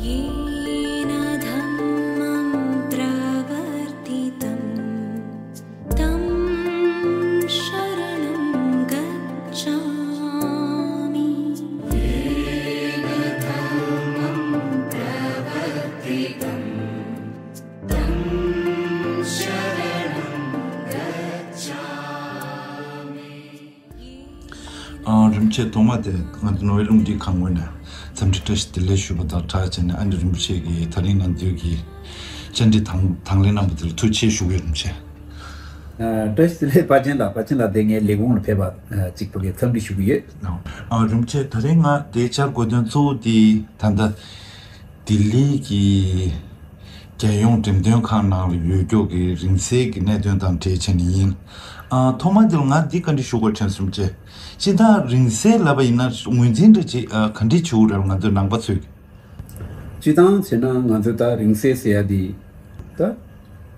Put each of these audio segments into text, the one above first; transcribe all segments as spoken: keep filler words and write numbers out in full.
येन धम्मं प्रवर्तितं तं शरणं गच्छामि। येन धम्मं प्रवर्तितं तं शरणं गच्छामि। ཨ། རིན་པོ་ཆེ། ཐོག་མ་དེ་ང་ཚོ་ནོར་ཝེ་རླུང་འཕྲིན་ཁང་ངོས་ནས་འཚམས་འདྲི་བཀྲ་ཤིས་བདེ་ལེགས་ཞུ་བ་དང་སྦྲགས་བྱས་ནས། ཨ་ནི་རིན་པོ་ཆེ་གིས་ད་རིང་ང་ཚོའི་གི་བཅར་འདྲི་དང་དང་ལེན་གནང་བ་དེ་ལ་ཐུགས་རྗེ་ཆེ་ཞུ་གི་ཡོད། རིན་པོ་ཆེ། ཨ། བཀྲ་ཤིས་བདེ་ལེགས་དཔལ་ཆེན་ལགས། དཔལ་ཆེན་ལགས་དེ་ངའི་ལས་ཁུངས་ལ་ཕེབས་པ་གཅིག་པུ་གི་འཚམས་འདྲི་ཞུ་གི་ཡོད། ཨ། རིན་པོ་ཆེ། ད་རིང་ང་འདིར་བཅར་དགོས་དོན་གཙོ་བོ་དེ་ད་ལྟ་ལྡི་ལི་གི་རྒྱལ་ཡོངས་འགྲེམས་སྟོན་ཁང་ནང་ལ་ཡོད་རྒྱུ་གི་རིང་བསྲེལ་གྱི་གནད་དོན་དང་འབྲེལ་བྱས་ནས་ཡིན། ཨ། ཐོག་མ་འདིར་ང་འདི་བཀའ་འདྲི་ཞུ་དགོས་དྲན་སོང་། རིན་པོ་ཆེ། སྤྱིར་བཏང་རིང་བསྲེལ་ལབ་པ་ཡིན་ན་ངོས་འཛིན་འདྲ་ཅིག་ཨ། ག་འདྲ་བྱེད་དགོས་རེད། ང་ཚོ་ནང་པ་ཚོས། སྤྱིར་བཏང་བྱས་ན་ང་ཚོ་ད་རིང་བསྲེལ་ཟེར་ཡ་དེ་ད་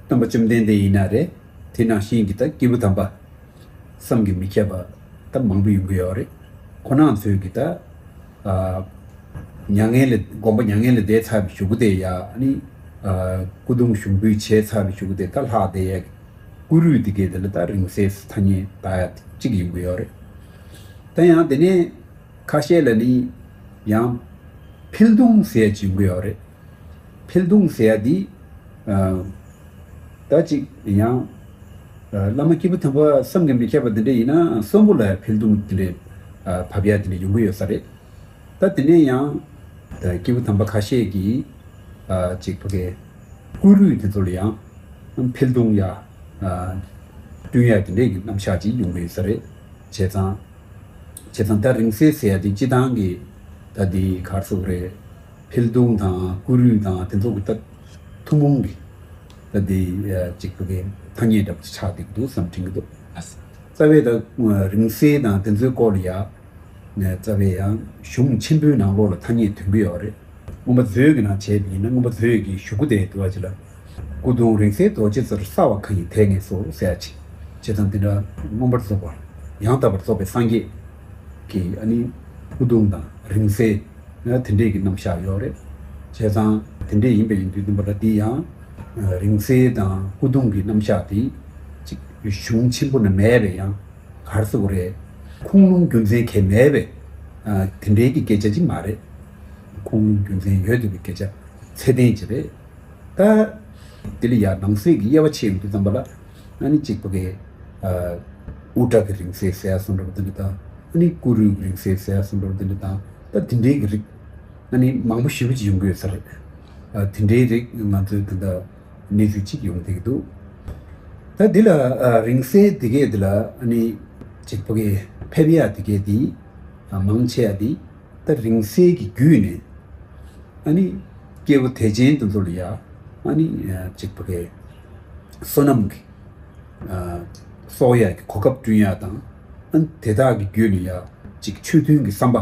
སྟོན་པ་བཅོམ་ལྡན་འདས་ཡིན་ན་རེད། དེ་ནང་བཞིན་གྱི་ད་སྐྱེས་བུ་དམ་པ་བསམ་གྱིས་མི་ཁྱབ་པ་ད་མང་པོ་ཡོང་གི་ཡོད་རེད། ཁོང་རྣམ་ཚོས་ཀྱི་ད་ཨ། མྱ་ངན་ལས་དགོངས་པ་མྱ་ངན་ལས་འདས་ཚར་བའི་གཞུག་གུ་དེ་ཡ། ཨ་ནི་ཨ། སྐུ་གདུང་ཞུགས་འབུལ་བྱས་ཚར་བའི་གཞུག་གུ་དེ་ད་ལྷག་བསྡད་ཡ་གི་སྐུ་རུས་དེ་གའི་དེ་ལ་ད་རིང་བསྲེལ་ཐ་སྙད་བཏགས་ཡ་གཅིག་ཡོང་གི་ཡོད་རེད། ད་ཡང་དེ་ནས་ཁ་ཤས་ལ་ནི་ཡང་འཕེལ་གདུང་ཟེར་ཡ་ཅིག་ཡོང་གི་ཡོད་རེད། འཕེལ་གདུང་ཟེར་ཡ་འདི་ཨ། ད་ཅིག་ཡང་ཨ། བླ་མ་སྐྱེས་བུ་དམ་པ་བསམ་གྱིས་མི་ཁྱབ་པ་འདི་འདྲ་ཡིན་ན་གསོན་པོ་ལ་འཕེལ་གདུང་འདི་འདྲ་ཨ། བབས་ཡ་འདི་འདྲ་ཡོང་གི་ཡོད་ས་རེད། ད་དེ་ནས་ཡང་ད་སྐྱེས་བུ་དམ་པ་ཁ་ཤས་ཀྱིས་ཨ། ཅིག་ཕ་གའི་སྐུ་རུས་དེ་ཚོ་ལ་ཡང་འཕེལ་གདུང་ཡ་ཨ། བསྐྲུན་ཡ་དེ་འདྲས་ཀྱི་རྣམ་གཞག་ཅིག་ཡོང་གི་ཡོད་ས་རེད། བྱས་ཙང་བྱས་ཙང་ད་རིང་བསྲེལ་ཟེར་ཡ་དེ་སྤྱིར་བཏང་གི་ད་དེ་ག་རེ་ཟེར་དགོས་རེད། འཕེལ་གདུང་དང་སྐུ་རུས་དང་དེ་ཚོ་གི་ད་ཐུན་མོང་གི་ད་དེ་ཨ། ཅིག་ཕ་གའི་ཐ་སྙད་འདྲ་པོ་ཅིག་ཆགས་བསྡད་ཀྱི་འདུག་བསམ་དྲན་གྱི་འདུག། རྩ་བའི་ད་རིང་བསྲེལ་དང་དེ་ཚོའི་སྐོར་ལ་ཡ། ནས་རྩ་བའི་ཡང་གཞུང་ཆེན་པོའི་ནང་ལོགས་ལ་ཐ་སྙད་ཐོན་གྱི་ཡོད་རེད། མངོན་པ་མཛོད་ཀྱི་ནང་བྱས་པ་ཡིན་ན་མངོན་པ་མཛོད་ཀྱི་གཞུག་གུ་དེ་འདུག་བ་ཅི་ལ། སྐུ་གདུང་རིང་བསྲེལ་རྡོ་རྗེ་རྩེར། གསལ་བ་མཁའ་ཡི་དེ་ངེས་སོ་ཟེར་ཡ་ཅིག་བྱས་ཙང་དེ་འདྲ་མངོན་པར་རྫོགས་པ་ཡང་དག་པར་རྫོགས་པའི་སངས་རྒྱས་ཀྱི་ཨ་ནི་སྐུ་གདུང་དང་རིང་བསྲེལ་དེ་འདྲས་ཀྱི་རྣམ་གཞག་ཡོད་རེད། བྱས་ཙང་དེ་འདྲས་ཡིན་པ་ཡིན་དུས་བདེན་པ་ལ་འདི་ཡང་རིང་བསྲེལ་དང་སྐུ་གདུང་གི་རྣམ་གཞག་དེ་ཅིག་གཞུང་ཆེན་པོ་ནས་མེད་པའི་ཡང་། ག་རེ་ཟེར་དགོས་རེད། ཁུངས་ལུང་རྒྱུ་མཚན་གང་ཡང་མེད་པའི་ཨ། དེ་འདྲའི་གི་སྐད་ཆ་ཅིག་མ་རེད། ཁུངས་ལུང་རྒྱུ་མཚན་ཡོད་བསྡད་པའི་སྐད་ཆ་ཚད་ལྡན་ཅིག་རེད། ད་དེ་ལ་ཡང་ནང་གསེས་ཀྱི་དབྱེ་བ་ཕྱེ་ཡོང་དུས་ཙམ་པ་ལ་ཨ་ནི་གཅིག་པ་གི་ཨ། དབུ་སྐྲ་གི་རིང་བསྲེལ་ཟེར་ཡ་བཟོ་འདྲ་པོ་དེ་འདྲ་དང་། ཨ་ནི་སྐུ་རུས་ཀྱི་རིང་བསྲེལ་ཟེར་ཡ་བཟོ་འདྲ་པོ་དེ་འདྲ་དང་། ད་དེ་འདྲའི་གི་རིགས་ཨ་ནི་མང་པོ་ཞེ་པོ་ཅིག་ཡོང་གི་ཡོད་ས་རེད། ཨ། དེ་འདྲའི་རིགས་ང་ཚོའི་དེ་འདྲ་གནས་ཚུལ་གཅིག་ཡོང་བསྡད་ཀྱི་འདུག། ད་འདི་ལ་ཨ། རིང་བསྲེལ་འདི་གས་འདི་ལ་ཨ་ནི་གཅིག་པ་གི་ཕེབས་ཡ་འདི་གས་འདི་ཨ། མང་ཆེ་བ་འདི་ད་རིང་བསྲེལ་གྱི་བརྒྱུད་ནས་ཨ་ནི་སྐྱེས་བུ་དད་ཅན་དེ་ཚོ་ལ་ཡ་ཨ་ནི་ཨ། གཅིག་པ་གི་བསོད་ནམས་ཀྱི་ཨ། གསོག་ཡ་གི་གོ་སྐབས་བསྐྲུན་ཡ་དང་། ཨ་ནི་དེ་དག་གི་བརྒྱུད་ནས་ཡ་གཅིག་ཆོས་མཐུན་གྱི་བསམ་པ་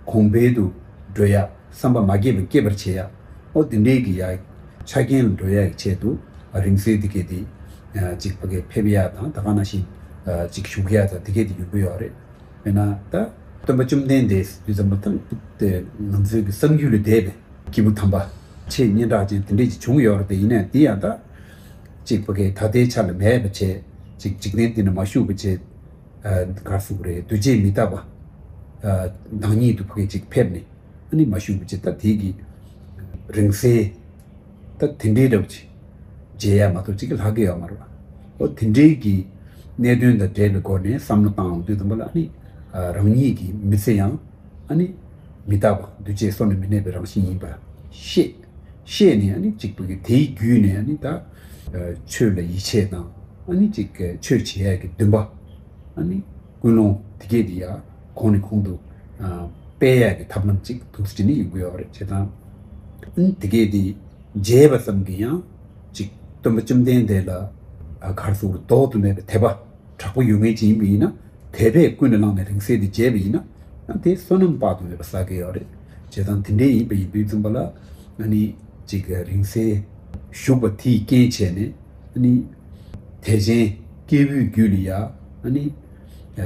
གོང་འཕེལ་དུ་འགྲོ་ཡ། བསམ་པ་མ་སྐྱེས་པ་སྐྱེས་པར་བྱེད་ཡ། ཨོ་དེ་འདྲའི་གི་ཡ་ཆ་རྐྱེན་ལ་འགྲོ་ཡ་གི་ཆེད་དུ་རིང་བསྲེལ་དེ་གས་དེ་གཅིག་པ་གས་ཕེབས་ཡ་དང་། ད་ག་ནང་བཞིན་གཅིག་བཞུགས་ཡ་དང་དེ་གས་དེ་ཡོང་གི་ཡོད་རེད། དཔེར་ན་ད་སྟོན་པ་བཅོམ་ལྡན་འདས་དུས་ཙམ་པ་དང་དེ་ང་ཚོའི་གི་བསམ་རྒྱུད་ལས་འདས་པའི་སྐྱེས་བུ་དམ་པ་ཆེས་སྙན་གྲགས་ཅན་དེ་འདྲས་ཅིག་བྱུང་ཡོད་རེད། དེ་ཡིན་ན་དེ་ཡང་ད་གཅིག་པ་གས་ད་ལྟའི་ཆ་ལ་མེད་པ་བྱས། གཅིག་འཇིག་རྟེན་འདི་ན་མ་བཞུགས་པ་བྱས། ཨ། ག་རེ་ཟེར་དགོས་རེད། འདུ་བྱེད་མི་རྟག་པ་ཨ། བདག་ཉིད་དུ་ཕ་གི་ཅིག་ཕེབས་ནས་ཨ་ནི་མ་བཞུགས་པ་བྱས། ད་དེ་གི་རིང་བསྲེལ་ད་དེ་འདྲའི་འདྲ་པོ་ཅིག་མཇལ་ཡ་མ་གཏོགས་ཅིག་ལྷག་གི་ཡོད་མ་རེད་པ། ཨོ་དེ་འདྲའི་གི་གནད་དོན་དང་འབྲེལ་བའི་སྒོ་ནས་བསམ་བློ་བཏང་ཡོང་དུས་ཙམ་པ་ལ་ཨ་ནི་ཨ། རང་ཉིད་ཀྱི་མི་ཚེ་ཡང་ཨ་ནི་མི་རྟག་པ་འདུ་བྱེད་སོ་ནས་མི་གནས་པའི་རང་བཞིན་ཡིན་པ་ཤེས། ཤེས་ནས་ཨ་ནི་གཅིག་པ་གི་དེའི་བརྒྱུད་ནས་ཨ་ནི་ད་ཨ། ཆོས་ལ་ཡིད་ཆེས་དང་། ཨ་ནི་གཅིག་གི་ཆོས་བྱེད་ཡ་གི་འདུན་པ། ཨ་ནི་ཀུན་སློང་དེ་གས་དེ་ཡ་གོང་ནས་གོང་དུ་ཨ། སྤེལ་ཡ་གི་ཐབས་ལམ་ཅིག་འདུག་སེ་བྱས་ནས་ཡོང་གི་ཡོད་རེད། བྱས་ཙང་ཨ་ནི་དེ་གས་དེ་མཇལ་བ་ཙམ་གྱིས་ཡང་གཅིག་སྟོན་པ་བཅོམ་ལྡན་འདས་ལ་ཨ། ག་རེ་ཟེར་དགོས་རེད། ལྡོག་ཏུ་མེད་པའི་དད་པ་དྲག་པོ་ཡོད་མཁན་ཅིག་ཡིན་པ་ཡིན་ན། དད་པས་ཀུན་ནས་བསླངས་ནས་རིང་བསྲེལ་དེ་མཇལ་བ་ཡིན་ན། ཨ། དེ་བསོད་ནམས་དཔག་ཏུ་མེད་པ་བསགས་ཀྱི་ཡོད་རེད། བྱས་ཙང་དེ་འདྲའི་ཡིན་པ་ཡིན་དུས་ཙམ་པ་ལ་ཨ་ནི་གཅིག་གི་རིང་བསྲེལ་བཞུགས་པ་དེས་རྐྱེན་བྱས་ནས་ཨ་ནི་དད་ཅན་སྐྱེས་བུའི་རྒྱུད་ལ་ཡ་ཨ་ནི་ཨ།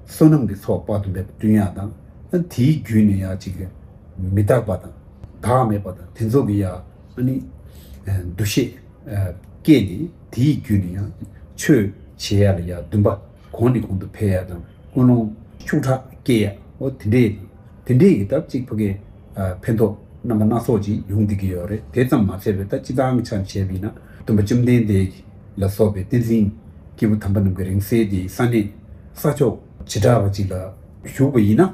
བསོད་ནམས་ཀྱི་ཚོགས་དཔག་ཏུ་མེད་པ་བསྐྲུན་ཡ་དང་། ཨ། དེའི་བརྒྱུད་ནས་ཡ་གཅིག་གི་མི་རྟག་པ་དང་ བདག་མེད་པ་དང་དེ་ཚོ་གི་ཡ་ཨ་ནི་འདུ་ཤེས་སྐྱེས་ནས་དེའི་བརྒྱུད་ནས་ཡང་ཆོས་བྱེད་ཡ་ལ་ཡ་འདུན་པ་གོང་ནས་གོང་དུ་འཕེལ་ཡ་དང་ཀུན་སློང་ཤུགས་དྲག་སྐྱེ་ཡ་འོ་དེ་འདྲས་དང་། དེ་འདྲས་ཀྱི་སྟབས་གཅིག་ཕ་གི་ཕན་ཐོགས་རྣམ་པ་སྣ་ཚོགས་ཀྱིས་ཡོང་བསྡད་ཀྱི་ཡོད་རེད། དེ་ཙམ་མ་ཟད་པའི་ད་སྤྱི་བཏང་ཆ་བྱས་པ་ཡིན་ན་སྟོན་པ་བཅོམ་ལྡན་འདས་ལ་སོགས་པའི་བསྟན་འཛིན་སྐྱེས་བུ་དམ་པ་རྣམས་ཀྱི་རིང་བསྲེལ་དེ་ས་གནས་ས་ཕྱོགས་བྱེ་བྲག་པ་ཅིག་ལ་བཞུགས་པ་ཡིན་ན།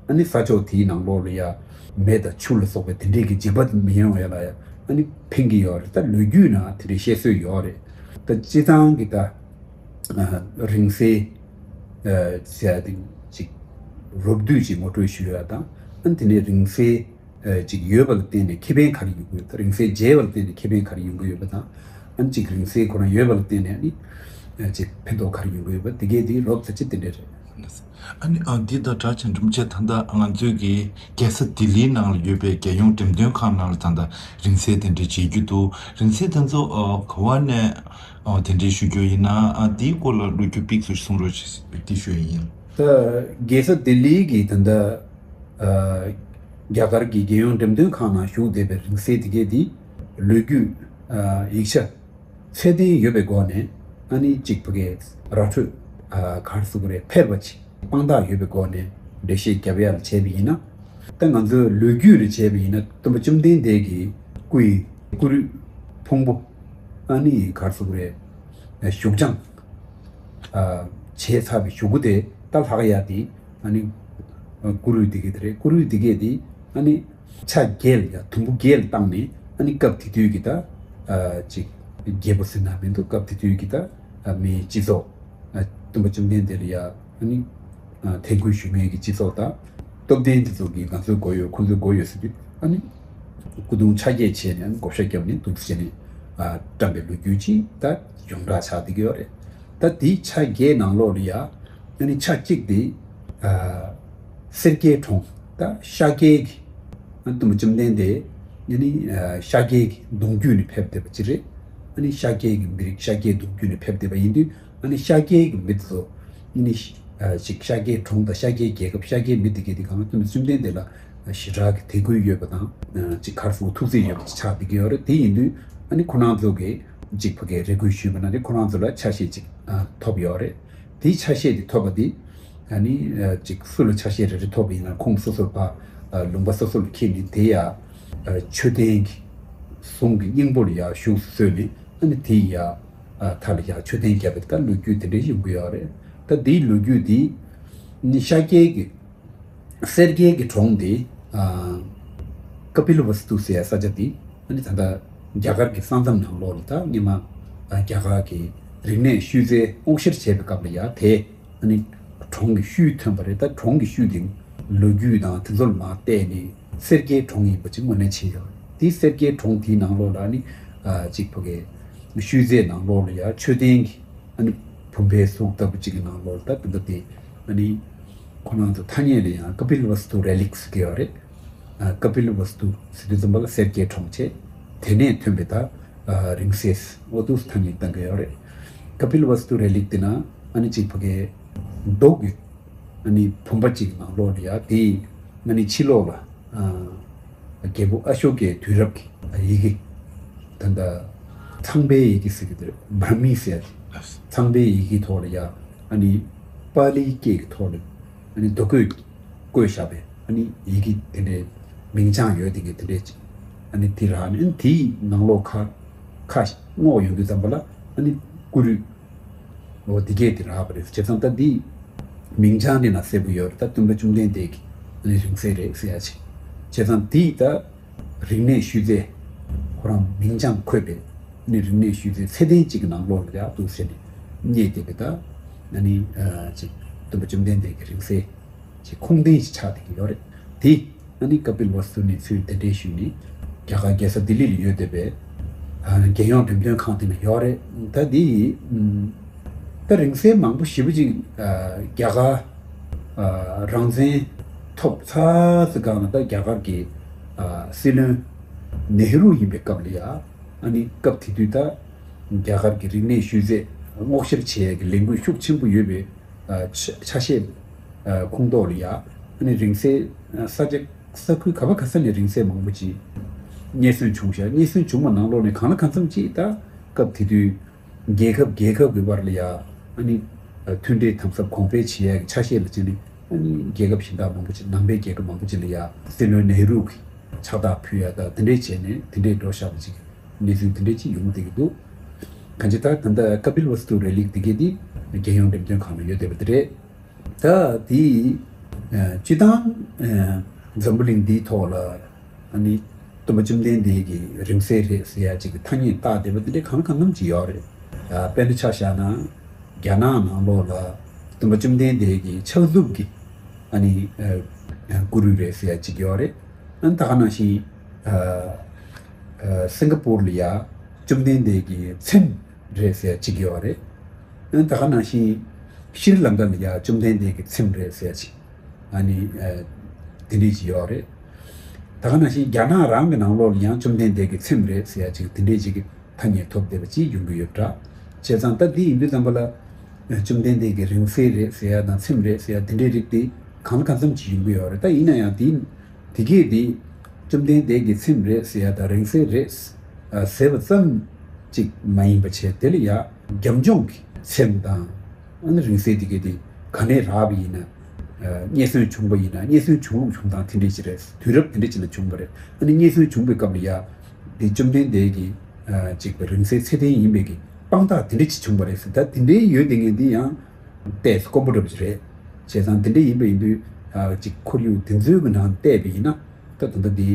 ཨ་ནི་ས་ཕྱོགས་དེའི་ནང་ལོགས་ལ་ཡ་མེ་དང་ཆུ་ལ་སོགས་པའི་དེ་འདྲས་ཀྱི་འཇིགས་པ་མི་ཡོང་ཡ་ལ་ཡ་ཨ་ནི་ཕན་གྱི་ཡོད་རེད། ད་ལོ་རྒྱུས་ནང་དེ་འདྲས་བཤད་སྲོལ་ཡོད་རེད། ད་སྤྱི་བཏང་གི་ད་རིང་བསྲེལ་ཟེར་ཡ་དེ་ཅིག་རོབ་བསྡུས་ཅིག་ངོ་སྤྲོད་ཞུ་ཡ་དང་། ཨ་ནི་དེ་ནས་རིང་བསྲེལ་ཅིག་ཡོད་པ་ལ་བརྟེན་ནས་ཁེ་ཕན་ག་རེ་ཡོང་གི་ཡོད། ད་རིང་བསྲེལ་བྱས་པ་ལ་བརྟེན་ནས་ཁེ་ཕན་ག་རེ་ཡོང་གི་ཡོད་པ་དང་། ཨ་ནི་ཅིག་རིང་བསྲེལ་ཁོ་རང་ཡོད་པ་ལ་བརྟེན་ནས་ཨ་ནི་ཅིག་ཕན་ཐོགས་ག་རེ་ཡོང་གི་ཡོད་པ་དེ་གས་དེ་རོབ་ཙམ་ཅིག་དེ་འདྲས་རེད། ཨ་ནི་ཨ་འདི་དང་སྦྲགས་བྱས་འགྲེམས་བྱས་ད་ལྟ་ང་ཚོའི་གི་རྒྱལ་ས་ལྡི་ལིའི་ནང་ལ་ཡོད་པའི་རྒྱལ་ཡོངས་འགྲེམས་སྟོན་ཁང་ནང་ལ་ད་ལྟ་རིང་བསྲེལ་དེ་འདྲས་བྱེད་རྒྱུ་འདུག་རིང་བསྲེལ་དེ་ཚོ་ཨ་ག་བ་ནས་ཨ་དེ་འདྲས་ཞུ་རྒྱུ་ཡིན་ན་ཨ་འདིའི་སྐོར་ལ་ལོ་རྒྱུས་པིག་ཙམ་གསུང་རོགས་བྱེད་ཅེས་ཞུ་ཡི་ཡིན། ད་རྒྱལ་ས་ལྡི་ལི་གི་ད་ལྟ་ཨ་རྒྱ་གར་གྱི་རྒྱལ་ཡོངས་འགྲེམས་སྟོན་ཁང་ནང་བཞུགས་བསྡད་པའི་རིང་བསྲེལ་དེ་གས་དེ་ལོ་རྒྱུས་ཨ་ཡིག་ཆ་ཚད་ལྡན་ཡོད་པའི་སྒོ་ནས་ཨ་ནི་གཅིག་ཕ་གིའི་ར་འཕྲོད་ཨ་ག་རེ་ཟེར་དགོས་རེད། ཕལ་པ་ཅིག་དཔང་རྟགས་ཡོད་པའི་སྒོ་ནས་འགྲེལ་བཤད་རྒྱབ་ཡ་ལ་བྱས་པ་ཡིན་ན། ད་ང་ཚོའི་ལོ་རྒྱུས་ལ་བྱས་པ་ཡིན་ན་སྟོན་པ་བཅོམ་ལྡན་འདས་ཀྱི་སྐུ་ཡི་སྐུ་རུས་ཕུང་པོ་ཨ་ནི་ག་རེ་ཟེར་དགོས་རེད། བཞུགས་སྦྱང་ཨ་བྱས་ཚར་བའི་གཞུག་གུ་དེ་ད་ལྷག་ཡ་དེ་ཨ་ནི་སྐུ་རུས་དེ་གས་དེ་རེད། སྐུ་རུས་དེ་གས་དེ་ཨ་ནི་ཆ་བརྒྱད་ལ་ཡ་དུམ་བུ་བརྒྱད་ལ་བཏང་ནས་ཨ་ནི་སྐབས་དེ་དུས་ཀྱི་ད་ཨ་ཅིག་རྒྱལ་པོ་ཟེར་ན་མི་འདུག་སྐབས་དེ་དུས་ཀྱི་ད་ཨ་མིའི་སྤྱི་ཚོགས་ཨ་སྟོན་པ་བཅོམ་ལྡན་འདས་ལ་ཡ་ཨ་ནི་ཨ་དད་གུས་ཞུ་མཁན་གྱི་སྤྱི་ཚོགས་དང་སྟོབས་ལྡན་དེ་ཚོ་གིས་ང་ཚོའི་མགོ་ཡོད་ཁོ་ཚོའི་མགོ་ཡོད་ཟེར་དུས་ཨ་ནི་སྐུ་གདུང་ཆ་བརྒྱད་བྱས་ནས་ཨ་ནི་བགོ་བཤའ་བརྒྱབ་ནས་འདུག་ཟེར་ནས་ཨ་བཀྲམ་པའི་ལོ་རྒྱུས་ཅིག་ད་ཡོངས་གྲགས་ཆགས་བསྡད་ཀྱི་ཡོད་རེད། ད་དེའི་ཆ་བརྒྱད་ནང་ལོགས་ལ་ཡ་ཨ་ནི་ཆ་གཅིག་དེ་ཨ་སེར་སྐྱའི་གྲོང་། ད་ཤཱཀྱའི་གི་ཨ་སྟོན་པ་བཅོམ་ལྡན་འདས་ཨ་ནི་ཨ་ཤཱཀྱའི་གི་གདུང་བརྒྱུད་ནས་ཕེབས་བསྡད་པ་ཅིག་རེད། ཨ་ནི་ཤཱཀྱའི་གི་མི་རིགས་ཤཱཀྱའི་གདུང་བརྒྱུད་ནས་ཕེབས་བསྡད་པ་ཡིན་དུས་ཨ་ནི་ཤཱཀྱའི་གི་མི་དེ་ཚོ་ཨ་ནི་ཨ་ཅིག་ཤཱཀྱའི་གྲོང་དང་ཤཱཀྱའི་རྒྱལ་ཁབ་ཤཱཀྱའི་མི་དེ་གས་དེ་གང་ལ་སྟོན་པ་བཅོམ་ལྡན་འདས་ལ་ཞེ་དྲག་གི་དད་གུས་ཡོད་པ་དང་ཨ་ཅིག་ག་རེ་ཟེར་ཐུགས་བརྩེ་ཡོད་པ་ཅིག་ཆགས་བསྡད་ཀྱི་ཡོད་རེད། དེ་ཡིན་དུས་ཨ་ནི་ཁོ་རང་ཚོ་གིས་ཅིག་ཕ་གིའི་རེ་སྐུལ་ཞུས་པ་ན་ནི་ཁོ་རང་ཚོ་ལ་ཆ་ཤས་ཅིག་ཨ་ཐོབ་ཡོད་རེད། དེའི་ཆ་ཤས་དེ་ཐོབ་པ་དེ་ཨ་ནི་ཨ་ཅིག་སུ་ལ་ཆ་ཤས་རེ་རེ་ཐོབ་པ་ཡིན་ན་ཁོང་སོ་སོར་ཕ་ཨ་ལུང་པ་སོ་སོ་ལ་འཁྱེར་ནས་དེ་ཡ་ཨ་མཆོད་རྟེན་གྱི་གཟུངས་ཀྱི་སྙིང་པོ་ལ་ཡ་བཞུགས་སུ་གསོལ་ནས་ཨ་ནི་དེ་ཡ་ཨ་མཐའ་ལ་ཡ་མཆོད་རྟེན་བརྒྱབ་པའི་ད་ལོ་རྒྱུས་དེ་འདྲ་ཡོང་གི་ཡོད་རེད། ད་དེའི་ལོ་རྒྱུས་དེ་ནི་ཤཱཀྱའི་གི་སེར་སྐྱའི་གི་གྲོང་དེ་ཨ་ཀ་པིལ་ཝ་སྟུ་ཟེར་ཡ་ས་ཆ་དེ་ཨ་ནི་ད་ལྟ་རྒྱ་གར་གི་ས་མཚམས་ནང་ལོགས་ལ་ད་སྔོན་མ་ཨ་རྒྱ་གར་གི་རིག་གནས་ཤུལ་རྫས་སྔོག་བཤེར་བྱས་པའི་སྐབས་ལ་ཡ་དེ་ཨ་ནི་གྲོང་གི་ཤུལ་ཐོན་པ་རེད། ད་གྲོང་གི་ཤུལ་དེ་ལོ་རྒྱུས་དང་དེ་ཚོ་ལ་མར་བལྟས་ནས་སེར་སྐྱའི་གྲོང་ཡིན་པ་ཅིག་ངོས་ལེན་བྱས་ཡོད་རེད། དེ་སེར་སྐྱའི་གྲོང་དེའི་ནང་ལོགས་ལ་ཨ་ནི་ཨ་ཅིག་ཕ་གི་ཤུལ་རྫས་ནང་ལོགས་ལ་ཡ་མཆོད་རྟེན་གྱི་ཨ་ནི་བུམ་པའི་གཟུགས་ལྟ་བུ་ཅིག་གི་ནང་ལོགས་ལ་ད་དེ་འདྲ་དེ་ཨ་ནི་ཁོ་རང་ཚོ་ཐ་སྙད་ལ་ཡང་ཀ་པིལ་ཝ་སྟུ་རེ་ལིག་ཟེར་གྱི་ཡོད་རེད། ཨ་ཀ་པིལ་ཝ་སྟུ་ཟེར་དུས་ཙམ་པ་ལ་སེར་སྐྱའི་གྲོང་བྱས། དེ་ནས་ཐོན་པའི་ད་ཨ་རིང་བསྲེལ་འོ་འདུག་སེ་ཐ་སྙད་བཏང་གི་ཡོད་རེད། ཀ་པིལ་ཝ་སྟུ་རེ་ལིག་དེ་ན་ཨ་ནི་གཅིག་ཕ་གིའི་མདོག་གི་ཨ་ནི་བུམ་པ་གཅིག་ནང་ལོགས་ལ་ཡ་དེའི་ཨ་ནི་ཕྱི་ལོགས་ལ་ཨ་རྒྱལ་པོ་ཨ་ཤོ་ཀའི་དུས་རབས་ཀྱི་ཡི་གེ་ད་ལྟ་ཚངས་པའི་ཡི་གེ་ཟེར་གྱི་དེ་བྷྲ་མི་ཟེར་ཡ་དེ་ཚངས་པའི་ཡི་གེའི་ཐོག་ལ་ཡ་ཨ་ནི་པཱ་ལིའི་སྐད་ཀྱི་ཐོག་ལ་ཨ་ནི་རྡོ་བརྐོས་བརྐོས་བཞག་པའི་ཨ་ནི་ཡི་གེ་དེ་འདྲའི་མིང་བྱང་ཡོད་དེ་གི་དེ་འདྲའི་ཅིག་ཨ་ནི་དེ་རག་ནས་ཨ་ནི་དེའི་ནང་ལོགས་ཁ་ཁ་སྔོག་ཡོང་དུས་ཙམ་པ་ལ་ཨ་ནི་སྐུ་རུས་འོ་དེ་གས་དེ་རག་པ་རེད། བྱས་ཙང་ད་འདི་མིང་བྱང་འདི་ན་གསལ་པོ་ཡོད་རེད། ད་སྟོན་པ་བཅོམ་ལྡན་འདས་ཀྱི་ཨ་ནི་རིང་བསྲེལ་རེད་ཟེར་ཡ་ཅིག་བྱས་ཙང་འདི་ད་རིག་གནས་ཤུལ་རྫས་ཁོ་རང་མིང་བྱང་འཁོད་པའི་ཨ་ནི་རིག་གནས་ཤུལ་རྫས་ཚད་ལྡན་ཅིག་གི་ནང་ལོགས་ལ་ཡ་འདུག་ཟེར་ནས་རྙེད་བསྡད་པའི་ད་ཨ་ནི་ཨ་ཅིག་སྟོན་པ་བཅོམ་ལྡན་འདས་ཀྱི་རིང་བསྲེལ་ཅིག་ཁུངས་ལྡན་ཞིག་ཆགས་བསྡད་ཀྱི་ཡོད་རེད། དེ་ཨ་ནི་ཀ་པིལ་ཝ་སྟུ་ནས་ཚུར་གདན་འདྲེན་ཞུས་ནས་རྒྱ་གར་རྒྱལ་ས་ལྡི་ལི་ལ་ཡོད་བསྡད་པའི་ཨ་རྒྱལ་ཡོངས་འགྲེམས་སྟོན་ཁང་དེ་ན་ཡོད་རེད། ད་དེ་ཡིས་ཨམ་ད་རིང་བསྲེལ་མང་པོ་ཞེ་པོ་ཅིག་ཨ་རྒྱ་གར་ཨ་རང་བཙན་ཐོབ་ཚར་ཙམ་སྒང་ལ་ད་རྒྱ་གར་གྱི་ཨ་སྲིད་བློན་ནེ་ཧུ་རུ་ཡིན་པའི་སྐབས་ལ་ཡ་ཨ་ནི་སྐབས་དེ་དུས་ད་རྒྱ་གར་གྱི་རིག་གནས་ཤུལ་རྫས་སྔོག་བཤེར་བྱེད་ཡས་ཀྱི་ལས་འགུལ་ཤུགས་ཆེན་པོ་ཡོད་པའི་ཨ་ཆ་ཆ་ཤས་ཨ་ཁོངས་གཏོགས་ལ་ཡ་ཨ་ནི་རིང་བསྲེལ་ཨ་ས་ཆ་ ས་ཁུལ་ག་བ་ག་ས་ནས་རིང་བསྲེལ་མང་པོ་ཅིག་རྙེད་སོན་བྱུང་ཤག་རྙེད་སོན་བྱུང་བ་ནང་ལོགས་ནས་གང་ལ་གང་འཚམ་ཅིག་ད་སྐབས་དེ་དུས་རྒྱལ་ཁབ་རྒྱལ་ཁབ་ཀྱི་བར་ལ་ཡ་ཨ་ནི་མཐུན་འབྲེལ་དམ་ཟབ་གོང་འཕེལ་བྱེད་ཡག་གི་ཆ་ཤས་ལ་བྱས་ནས་ཨ་ནི་རྒྱལ་ཁབ་གཞན་དག་མང་པོ་ཅིག་ནང་པའི་རྒྱལ་ཁབ་མང་པོ་ཅིག་ལ་ཡ་སྲིད་བློན་ནེ་རུ་གི་ཕྱག་རྟགས་ཕུལ་ཡ་ད་དེ་འདྲས་བྱས་ནས་དེ་འདྲས་འགྲོ་བཞག་པ་ཅིག་གནས་ཚུལ་དེ་འདྲས་ཅིག་ཡོང་བསྡད་ཀྱི་འདུག་གང་ཅི་ད་ད་ལྟ་ཀ་པིལ་ཝསྟུ་རི་ལིག་དེ་གས་དེ་རྒྱལ་ཡོངས་འགྲེམས་སྟོན་ཁང་ལ་ཡོད་བསྡད་པ་དེ་རེད། ད་དེ་སྤྱི་བཏང་འཛམ་བུ་གླིང་འདིའི་ཐོག་ལ་ཨ་ནི་སྟོན་པ་བཅོམ་ལྡན་འདས་ཀྱི་རིང་བསྲེལ་རེད་ཟེར་ཡ་ཅིག་གི་ཐ་སྙད་བཏགས་བསྡད་པ་དེ་འདྲས་གང་ལ་གང་འཚམ་ཅིག་ཡོད་རེད། དཔེར་ན་ཆ་བཞག་ན་རྒྱ་ནག་ནང་ལོགས་ལ་སྟོན་པ་བཅོམ་ལྡན་འདས་ཀྱི་ཕྱག་མཛུབ་ཀྱི་ཨ་ནི་སྐུ་རུས་རེད་ཟེར་ཡ་ཅིག་ཡོད་རེད། ཨ་ནི་ད་ག་ནང་བཞིན་སིང་ག་པུར་ལ་ཡ་བཅོམ་ལྡན་འདས་ཀྱི་ཚེམས་རེད་ཟེར་ཡ་གཅིག་ཡོད་རེད། ཨ་ནི་ད་ག་ནང་བཞིན་ཤྲི་ལང་ཀ་ལ་ཡ་བཅོམ་ལྡན་འདས་ཀྱི་ཚེམས་རེད་ཟེར་ཡ་གཅིག་ཨ་ནི་ཨ་དེ་འདྲས་ཅིག་ཡོད་རེད། ད་ག་ནང་བཞིན་རྒྱ་ནག་རང་གི་ནང་ལོགས་ལ་ཡང་བཅོམ་ལྡན་འདས་ཀྱི་ཚེམས་རེད་ཟེར་ཡ་གཅིག་དེ་འདྲས་ཅིག་གི་ཐ་སྙད་ཐོབ་བསྡད་པ་ཅིག་ཡོང་གི་ཡོད་འདྲ། བྱས་ཙང་ད་འདི་ཡིན་དུས་ཙམ་པ་ལ་བཅོམ་ལྡན་འདས་ཀྱི་རིང་བསྲེལ་རེད་ཟེར་ཡ་དང་ཚེམས་རེད་ཟེར་ཡ་དེ་འདྲའི་རིགས་དེ་གང་ལ་གང་འཚམ་ཅིག་ཡོང་གི་ཡོད་རེད། ད་ཡིན་ན་ཡང་དེ་དེ་གས་དེ་བཅོམ་ལྡན་འདས་ཀྱི་ཚེམས་རེད་ཟེར་ཡ་དང་རིང་བསྲེལ་རེད་ཟེར་བ་ཙམ་ཅིག་མ་ཡིན་པ་བྱས་དེ་ལ་ཡ་རྒྱབ་ལྗོངས་ཀྱི་ཚེམས་དང་ཨ་ནི་རིང་བསྲེལ་དེ་གས་དེ་ག་ནས་རག་པ་ཡིན་ན། རྙེད་སོན་བྱུང་བ་ཡིན་ན་རྙེད་སོན་བྱུང་ལུགས་བྱུང་སྟངས་དེ་འདྲས་ཅིག་རེད། དུས་རབས་དེ་འདྲས་ཅིག་ལ་བྱུང་བ་རེད། ཨ་ནི་རྙེད་སོན་བྱུང་བའི་སྐབས་ལ་ཡ་དེ་བཅོམ་ལྡན་འདས་ཀྱི་ཅིག་རིང་བསྲེལ་ཚད་ལྡན་ཡིན་པའི་གི་དཔང་རྟགས་དེ་འདྲས་ཅིག་བྱུང་བ་རེད་ཟེར། ད་དེ་འདྲའི་ཡོད་དེ་ངས་འདི་ཡང་བལྟས་དཀོན་པོ་འདྲ་པོ་ཅིག་རེད། བྱས་ཙང་དེ་འདྲ་ཡིན་པ་ཡིན་དུས་ཅིག་ཁོར་ཡུག་དེ་ཚོའི་གི་ནང་བལྟས་པ་ཡིན་ན་ད་ད་ལྟ་འདི་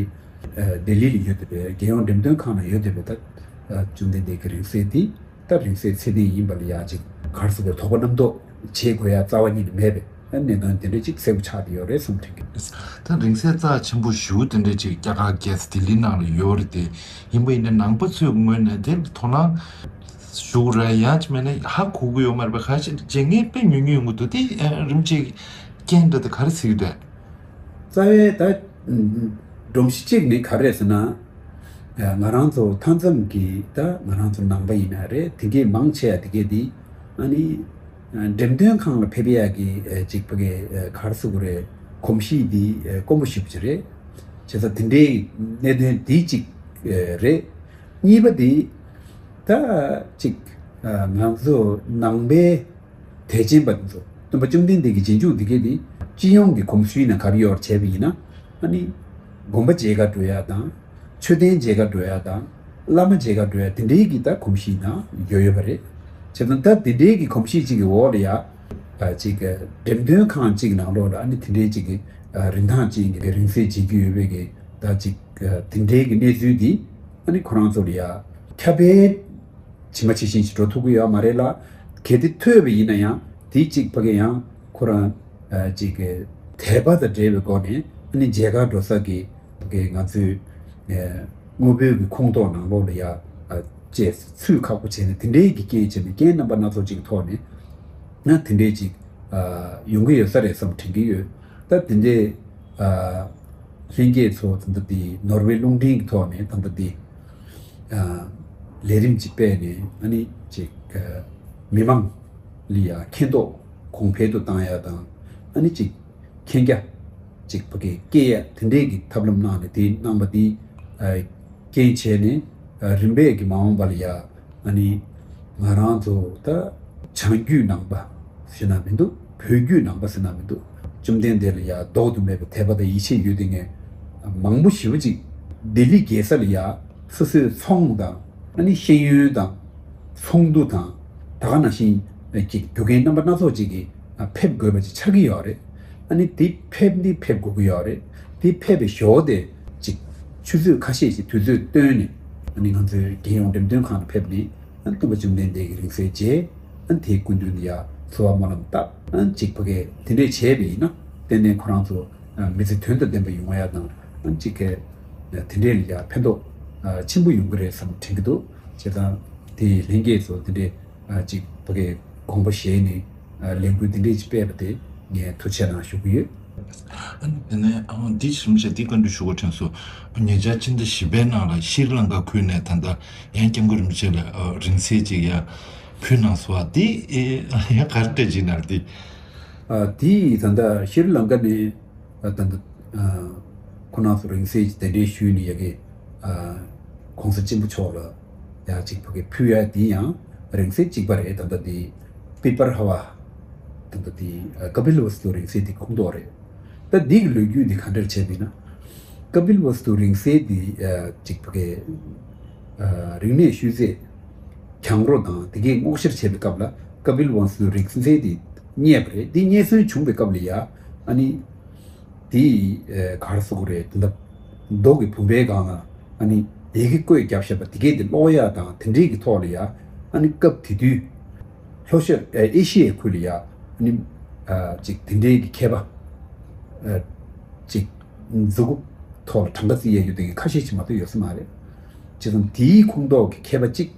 ལྡི་ལི་ལ་ཡོད་བསྡད་པའི་རྒྱལ་ཡོངས་འགྲེམས་སྟོན་ཁང་ལ་ཡོད་བསྡད་པའི་ད་བཅོམ་ལྡན་འདས་ཀྱི་རིང་བསྲེལ་འདི་ད་རིང་བསྲེལ་ཚད་ལྡན་ཡིན་པ་ལ་ཡ་ཅིག་ག་རེ་ཟེར་དགོས། དོགས་པ་རྣམ་རྟོག་བྱེད་དགོས་ཡ་རྩ་བ་ཉིད་ནས་མེད་པའི་གནད་དོན་དེ་འདྲ་ཅིག་གསལ་པོ་ཆགས་བསྡད་ཡོད་རེད་བསམ་དྲན་གི། ད་རིང་བསྲེལ་རྩ་ཆེན་པོ་ཞེ་པོ་དེ་འདྲ་ཅིག་རྒྱ་གར་རྒྱལ་ས་ལྡི་ལི་ནང་ལ་ཡོད་རེད་དེ། ཡིན་པ་ཡིན་ན་ནང་པ་ཚོའི་ངོས་ནས་དེ་ལ་དོ་སྣང་ཞུ་དགོས་རེད། ཡང་ཅིག་མེད་ན་ཧ་གོ་གི་ཡོད་མ་རེད་པ། ཁ་ཤས་མཇལ་མཁན་དཔེ་ཉུང་ཉུང་ཡོང་གི་འདུག་དེ་རིམ་བྱེད་རྐྱེན་འདྲ་དེ་ག་རེ་ཟེར་གི་འདུག་རྩ་བའི་ད་སྒྲོམ་གཞི་གཅིག་ནི་ག་རེ་ཟེར་ན། ང་རང་ཚོ་མཐའ་མཚམས་ཀྱི་ད་ང་རང་ཚོ་ནང་པ་ཡིན་ན་རེད། དེ་གའི་མང་ཆེ་བ་དེ་གའི་དེ་ཨ་ནི་འགྲེམས་སྟོན་ཁང་ལ་ཕེབས་ཡག་གི་ཅིག་ཕ་གི་ག་རེ་ཟེར་དགོས་རེད། གོམས་གཤིས་འདི་དཀོན་པོ་ཞེ་པོ་ཅིག་རེད། བྱས་ཙང་དེ་འདྲའི་གནད་དོན་འདི་གཅིག་རེད། གཉིས་པ་འདི་ད་ཅིག་ང་ཚོ་ནང་པའི་དད་ཅན་པ་དེ་ཚོ་སྟོན་པ་བཅོམ་ལྡན་འདས་ཀྱི་རྗེས་འཇུག་འདི་གས་དེ་སྤྱི་ཡོངས་ཀྱི་གོམས་སྲོལ་ནང་ག་རེ་ཡོད་བྱས་པ་ཡིན་ན་ཨ་ནི་དགོན་པ་མཇལ་ག་འགྲོ་ཡ་དང་མཆོད་རྟེན་མཇལ་ག་འགྲོ་ཡ་དང་བླ་མ་མཇལ་ག་འགྲོ་ཡ་དེ་འདྲའི་གི་ད་གོམས་གཤིས་ནང་ཡོད་ཡོད་པ་རེད། བྱས་ཙང་ད་དེ་འདྲའི་གི་གོམས་གཤིས་གཅིག་གི་འོག་ལ་ཡ་ཅིག་འགྲེམས་སྟོན་ཁང་གཅིག་ནང་ལོགས་ལ་ཨ་ནི་དེ་འདྲའི་གཅིག་གི་རིན་ཐང་ཅན་གྱི་རིང་བསྲེལ་མཇལ་རྒྱུ་ཡོད་པའི་གི་ད་ཅིག་དེ་འདྲའི་གི་གནས་ཚུལ་འདི་ཨ་ནི་ཁོ་རང་ཚོ་ལ་ཡ་ཁྱབ་སྤེལ་ཇི་མ་ཇི་བཞིན་ཞིག་འགྲོ་ཐུབ་ཀྱི་ཡོད་མ་རེད་ལ། གལ་ཏེ་ཐོས་པ་ཡིན་ན་ཡང་དེ་གཅིག་ཕ་གི་ཡང་ཁོ་རང་ཨ་ཅིག་གི་དད་པ་དང་འབྲེལ་བའི་སྒོ་ནས་ཨ་ནི་མཇལ་ཁ་འགྲོ་ས་གི་ཕ་གི་ང་ཚོའི་ཨ་དངོས་པོའི་གི་ཁོངས་གཏོགས་ནང་ལོགས་ལ་ཡ་ཨ་ཅེས་ཚུད་ཁག་པོ་བྱས་ནས་དེ་འདྲའི་གི་རྐྱེན་བྱས་ནས་རྐྱེན་རྣམ་པ་སྣ་ཚོགས་ཅིག་གི་ཐོག་ནས་ང་དེ་འདྲའི་ཅིག་ཨ་ཡོང་གི་ཡོད་ས་རེད་བསམ་དྲན་གི་ཡོད། ད་དེ་འདྲའི་ཨ་ལྷན་རྒྱས་ཚོ་ད་ལྟ་དེ་ནོར་ཝེ་རླུང་འཕྲིན་གྱི་ཐོག་ནས་ད་ལྟ་དེ་ཨ་ལས་རིམ་ཅིག་སྤེལ་ནས་ཨ་ནི་ཅིག་ཨ་མི་མང་ལ་ཡ་མཁྱེན་རྟོགས་གོང་འཕེལ་དུ་བཏང་ཡ་དང་ཨ་ནི་ཅིག་མཁྱེན་རྒྱ་ཅིག་ཕ་གི་སྐྱེ་ཡ་དེ་འདྲས་ཀྱི་ཐབས་ལམ་གནང་ནས་དེ་གནང་བ་དེ་ཨ་རྐྱེན་བྱས་ནས་ཨ་རིམ་པས་ཀྱི་མ་འོངས་པ་ལ་ཡ་ཨ་ནི་ང་རང་ཚོ་ད་བྱང་རྒྱུད་ནང་པ་ཟེར་ན་མི་འདུག་བོད་རྒྱུད་ནང་པ་ཟེར་ན་མི་འདུག་བཅོམ་ལྡན་འདས་ལ་ཡ་ལྡོག་ཏུ་མེད་པའི་དད་པ་དང་ཡིད་ཆེས་ཡོད་དེ་ངས་མང་པོ་ཞེ་པོ་ཅིག་ལྡི་ལི་རྒྱལ་ས་ལ་ཡ་སོ་སོའི་ཚོང་དང་ཨ་ནི་ཤེས་ཡོན་དང་ཚོགས་འདུ་དང་ད་ག་ནང་བཞིན་ཅིག་རྒྱུ་རྐྱེན་རྣམ་པ་སྣ་ཚོགས་ཅིག་གིས་ཕེབས་དགོས་པ་ཅིག་ཆགས་ཀྱི་ཡོད་རེད། ཨ་ནི་དེ་ཕེབས་འདི་ཕེབས་དགོས་ཀྱི་ཡོད་རེད། དེ་ཕེབས་པའི་ཞོར་དེ་ཅིག་ཆུ་ཚོད་ཁ་ཤས་ཤིག་དུས་ཚོད་བཏོན་ནས་ཨ་ནི་ང་ཚོའི་རྒྱལ་ཡོངས་འགྲེམས་སྟོན་ཁང་ལ་ཕེབས་ནས་ཨ་ནི་སྟོན་པ་བཅོམ་ལྡན་འདས་ཀྱི་རིང་བསྲེལ་མཇལ། ཨ་ནི་དེའི་སྐུ་མདུན་དུ་ཡ་འཚོ་བ་སྨོན་ལམ་བཏབ། ཨ་ནི་ཅིག་ཕ་གིའི་དེ་འདྲས་བྱས་པ་ཡིན་ན་ཏན་ཏན་ཁོ་རང་ཚོ་མི་ཚེ་དོན་དང་ལྡན་པ་ཡོང་བ་ཡ་དང་ཨ་ནི་ཅིག་གི་དེ་འདྲས་ལ་ཡ་ཕན་ཐོགས་ཆེན་པོ་ཡོང་གི་རེད་བསམ་དྲན་གྱི་འདུག་བྱས་ཙང་དེ་ལྷན་རྒྱས་ཚོ་དེ་འདྲས། ཅིག་ཕ་གིའི་དགོངས་པ་བཞེས་ནས་ལས་འགུལ་འདི་འདྲས་ཅིག་སྤེལ་བ་དེ་ངས་ཐུགས་རྗེ་ཆེ་གནང་ཞུ་གི་ཡོད། ཨ་ནི་དེ་ནས་ཨ་འདི་རིམ་བཞིན་འདི་བཀའ་འདྲི་ཞུ་དགོས་དྲན་སོང་། ཉེ་ཆར་ཕྱི་ཟླ་བཞི་པའི་ནང་ལ་ཤྲི་ལང་ཀ་ཁུལ་ནས་ད་ལྟ་ཡང་སྐྱབས་མགོན་རིན་པོ་ཆེ་ལ་རིང་བསྲེལ་ཅིག་ཡ་ཕུལ་གནང་སོང་བ་འདི་ཡང་ག་རེ་འདྲ་ཅིག་ན་འདི། དེ་ད་ལྟ་ཤྲི་ལང་ཀ་ནས་ད་ལྟ་ ཁོ་རང་ཚོ་རིང་བསྲེལ་གྱི་གདན་འདྲེན་ཞུས་ནས་ཡ་གི་ཨ་གོང་ས་ཆེན་པོ་མཆོག་ལ་ཡ་གཅིག་ཕ་གི་ཕུལ་ཡ་དེ་ཡང་རིང་བསྲེལ་གཅིག་པ་རེད། ད་ལྟ་དེ་པི་པར་ཧ་བ་ད་ལྟ་དེ་ཨ་ཀ་པིལ་ཝ་སྟུ་རིང་བསྲེལ་དེ་ཁོངས་གཏོགས་རེད། ད་འདི་གི་ལོ་རྒྱུས་འདི་ག་འདྲར་བྱས་པ་ཡིན་ན། ཀ་པིལ་ཝ་སྟུ་རིང་བསྲེལ་འདི་ཨ་གཅིག་ཕ་གི་ཨ་རིག་གནས་ཤུལ་རྫས་གྱང་རོ་དང་དེ་གའི་སྔོག་བཤེར་བྱེད་པའི་སྐབས་ལ་ཀ་པིལ་ཝ་སྟུ་རིང་བསྲེལ་འདི་རྙེད་པ་རེད། འདི་རྙེད་སོན་བྱུང་བའི་སྐབས་ལ་ཡ་ཨ་ནི་དེ་ཨ་ག་རེ་ཟེར་དགོས་རེད། དེ་འདྲ་རྡོ་གི་བུམ་པའི་སྒང་ལ་ཨ་ནི་ཡི་གེ་བརྐོས་བརྒྱབ་བཞག་པ་དེ་གའི་དེ་ཀློག་ཡ་དང་དེ་འདྲའི་གི་ཐོག་ལ་ཡ་ཨ་ནི་སྐབས་དེ་དུས་ལྷོ་ཤར་ཨེ་ཤི་ཡའི་ཁུལ་ལ་ཡ་ཨ་ནི་ཨ་ཅིག་དེ་འདྲའི་གི་མཁས་པ་ཨ་ཅིག་མཛུབ་གུ་ཐོག་ལ་གྲངས་ཀ་བརྩི་ཡས་ཡོད་དེ་གི་ཁ་ཤས་ཅིག་མ་གཏོགས་ཡོད་ས་མ་རེད། བྱས་ཙང་དེའི་ཁོངས་གཏོགས་ཀྱི་མཁས་པ་གཅིག་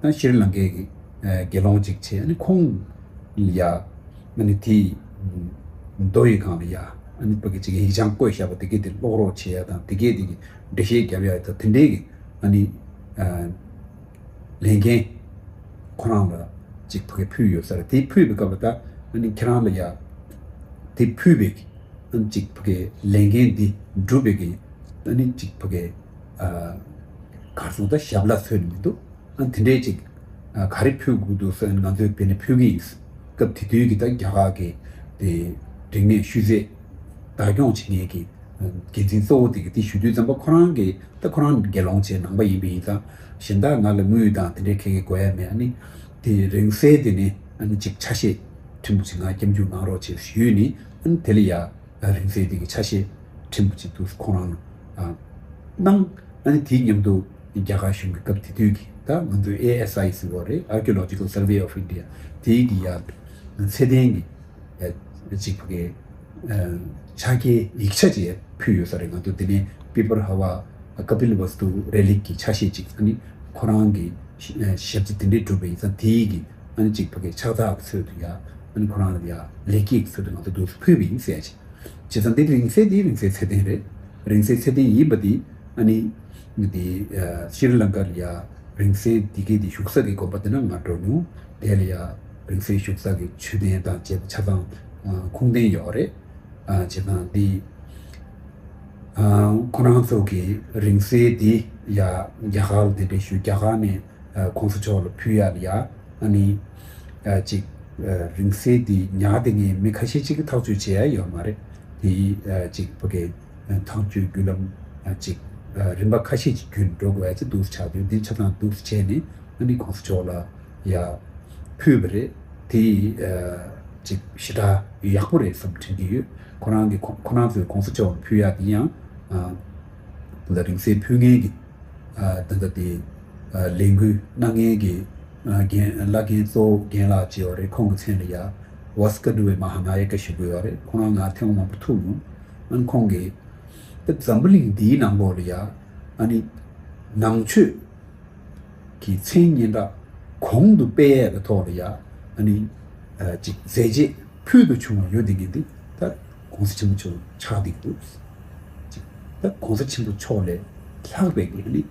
དང་ཤྲི་ལང་ཀའི་གི་ཨ་དགེ་སློང་གཅིག་བྱས། ཨ་ནི་ཁོང་ལ་ཡ་ཨ་ནི་དེའི་རྡོ་ཡི་སྒང་ལ་ཡ་ཨ་ནི་ཕ་གི་ཅིག་ཡིག་ཆ་བརྐོས་བཞག་པ་དེ་གི་དེ་ཀློག་རོགས་བྱེད་ཡ་དང་དེ་གའི་དེ་གི་འགྲེལ་བཤད་རྒྱབ་ཡ་དང་དེ་འདྲའི་གི་ཨ་ནི་ཨ་ལས་འགན་ཁོ་རང་ལ་ཅིག་ཕ་གི་ཕུལ་ཡོད་ས་རེད། དེ་ཕུལ་བའི་སྐབས་ལ་ད་ཨ་ནི་ཁྱེད་རང་ལ་ཡ་དེ་ཕུལ་བའི་གི་ཨ་ནི་ཅིག་ཕ་གི་ལས་འགན་འདི་འགྲུབ་པའི་གི་ཨ་ནི་ཅིག་ཕ་གི་ཨ་གར་སོང་ད་ཞབས་ལ་ཚོད་ནི་མི་འདུག་ཨ་ནི་དེ་འདྲའི་ཅིག་ཨ་ག་རེ་ཕུལ་དགོས་འདུག་ཟེར་ང་ཚོས་དཔེར་ན་ཕུལ་གི་ཡིན། སྐབས་དེ་དུས་ཀྱི་ད་རྒྱ་གར་གི་དེ་རིག་གནས་ཤུལ་རྫས་བདག་སྐྱོང་བྱེད་མཁན་གྱི་འགན་འཛིན་གཙོ་བོ་དེ་གི་དེ་ཞུ་དུས་ཙམ་པ་ཁོ་རང་གི་ད་ཁོ་རང་དགེ་སློང་བྱས་ནང་པ་ཡིན་པ་ཡིན་ཙང་གཞན་དག་ང་ལ་དངུལ་དང་དེ་འདྲའི་ཁེ་གི་དགོས་ཡ་མེད། ཨ་ནི་དེ་རིང་བསྲེལ་དེ་ནི་ཨ་ནི་ཅིག་ཆ་ཤས་ཕྲན་བུ་ཅིག་ང་སྐྱབས་འཇུག་གནང་རོགས་བྱས་ཞུས་ནི་ཨ་ནི་དེ་ལ་ཡ་རིང་བསྲེལ་དེ་གི་ཆ་ཤས་ཕྲན་བུ་ཅིག་ཏུ་ཁོ་རང་ལ་གནང་། ཨ་ནི་དེའི་མཉམ་དུ་རྒྱ་གར་གཞུང་གི་སྐབས་དེ་དུས་ཀྱི་ད་ང་ཚོའི་ཨེ་ཨེསི་ཨའི་ཟེར་བ་རེད། Archaeological Survey of India། དེའི་གི་ཡ་ཚད་ལྡན་གྱི་ཅིག་ཕ་གི་ཕྱག་འཁྱེར་ཡིག་ཆ་ཅིག་ཕུལ་ཡོད་ས་རེད། ང་ཚོ་དེ་ནས་པི་པར་ཧ་བ་ཀ་པིལ་ཝ་སྟུ་རེ་ལིག་གི་ཆ་ཤས་ཅིག་ཨ་ནི་ཁོ་རང་གི་ཞབས་ཕྱི་དེ་འདྲའི་བསྒྲུབས་པ་ཡིན་ཙང་དེའི་གི་ཨ་ནི་ཅིག་ཕ་གི་ཕྱག་རྟགས་ཀྱི་ཚུལ་དུ་ཡ་ཨ་ནི་ཁོ་རང་ལ་ཡ་ལེགས་སྐྱེས་ཀྱི་ཚུལ་དུ་ང་ཚོ་འདུག་སེ་ཕུལ་བ་ཡིན་ཟེར་ཅིག་བྱས་ཙང་དེ་རིང་བསྲེལ་དེ་རིང་བསྲེལ་ཚད་ལྡན་རེད། རིང་བསྲེལ་ཚད་ལྡན་ཡིན་པ་དེ་ཨ་ནི་དེ་ཤྲི་ལང་ཀ་ལ་ཡ་རིང་བསྲེལ་དེ་གའི་དེ་བཞུགས་ས་གི་དགོན་པ་དེ་ན་ང་འགྲོ་མྱོང་། དེ་ལ་ཡ་རིང་བསྲེལ་བཞུགས་ས་གི་མཆོད་རྟེན་དང་བཅས་པ་ཆ་ཚང་ཁུངས་ལྡན་ཡོད་རེད། བྱས་ཙང་དེ་ཁོ་རང་ཚོ་གི་རིང་བསྲེལ་དེ་ཡ་རྒྱ་གར་ལ་དེ་འདྲ་ཞུ། རྒྱ་གར་ནས་གོང་ས་མཆོག་ལ་ཕུལ་ཡ་ལ་ཡ་ཨ་ནི་ཅིག་རིང་བསྲེལ་དེ་ཉག་དེ་ངས་མི་ཁ་ཤས་ཅིག་གིས་ཐག་གཅོད་བྱེད་ཡ་ཡོད་མ་རེད། དེ་ཅིག་ཕ་གི་ཐག་གཅོད་བརྒྱུད་ལམ་ཅིག་རིམ་པ་ཁ་ཤས་ཅིག་བརྒྱུད་འགྲོ་དགོས་ཡ་ཅིག་འདུག་སེ་ཆགས་དུས་འདི་ཆ་ཚང་འདུག་སེ་བྱས་ནས་ཨ་ནི་གོང་ས་མཆོག་ལ་ཡ་ཕུལ་བ་རེད། དེ་ཅིག་ཞེ་དྲག་ཡག་པོ་རེད་བསམ་དྲན་གྱི་ཡོད། ཁོ་རང་གི་ཁོ་ཁོ་རང་ཚོས་གོང་ས་མཆོག་ལ་ཕུལ་ཡ་དེ་ཡང་ད་ལྟ་རིང་བསྲེལ་ཕུལ་མཁན་གྱི་ད་ལྟ་དེ་ལས་འགུལ་གནང་མཁན་གྱི་རྒན་བླ་རྒན་གཙོ་བོ་རྒན་ལགས་ཅིག་ཡོད་རེད། ཁོང་གི་མཚན་ལ་ཡ་ཝ་སྐ་ཌུ་བེ་མ་ཧཱ་ན་ཡ་ཀ་ཞུ་གི་ཡོད་རེད། ཁོ་རང་ང་ཐེངས་མང་པོ་ཐུག་མྱོང་། ཨ་ནི་ཁོང་གིས་ད་འཛམ་བུ་གླིང་འདིའི་ནང་ལོགས་ལ་ཡ་ཨ་ནི་ནང་ཆོས་ཀྱི་མཚན་སྙན་གྲགས་གོང་དུ་སྤེལ་ཡས་ཀྱི་ཐོག་ལ་ཡ་ཨ་ནི་ཅིག་མཛད་རྗེས་ཕུལ་དུ་བྱུང་བ་ཡོད་དེ་ངེས་འདི་ད་གོང་ས་ཆེན་པོ་མཆོག་ཆགས་བསྡད་འདུག་ཅིག་ད་གོང་ས་ཆེན་པོ་མཆོག་ལས་ལྷག་པའི་གི་ཨ་ནི་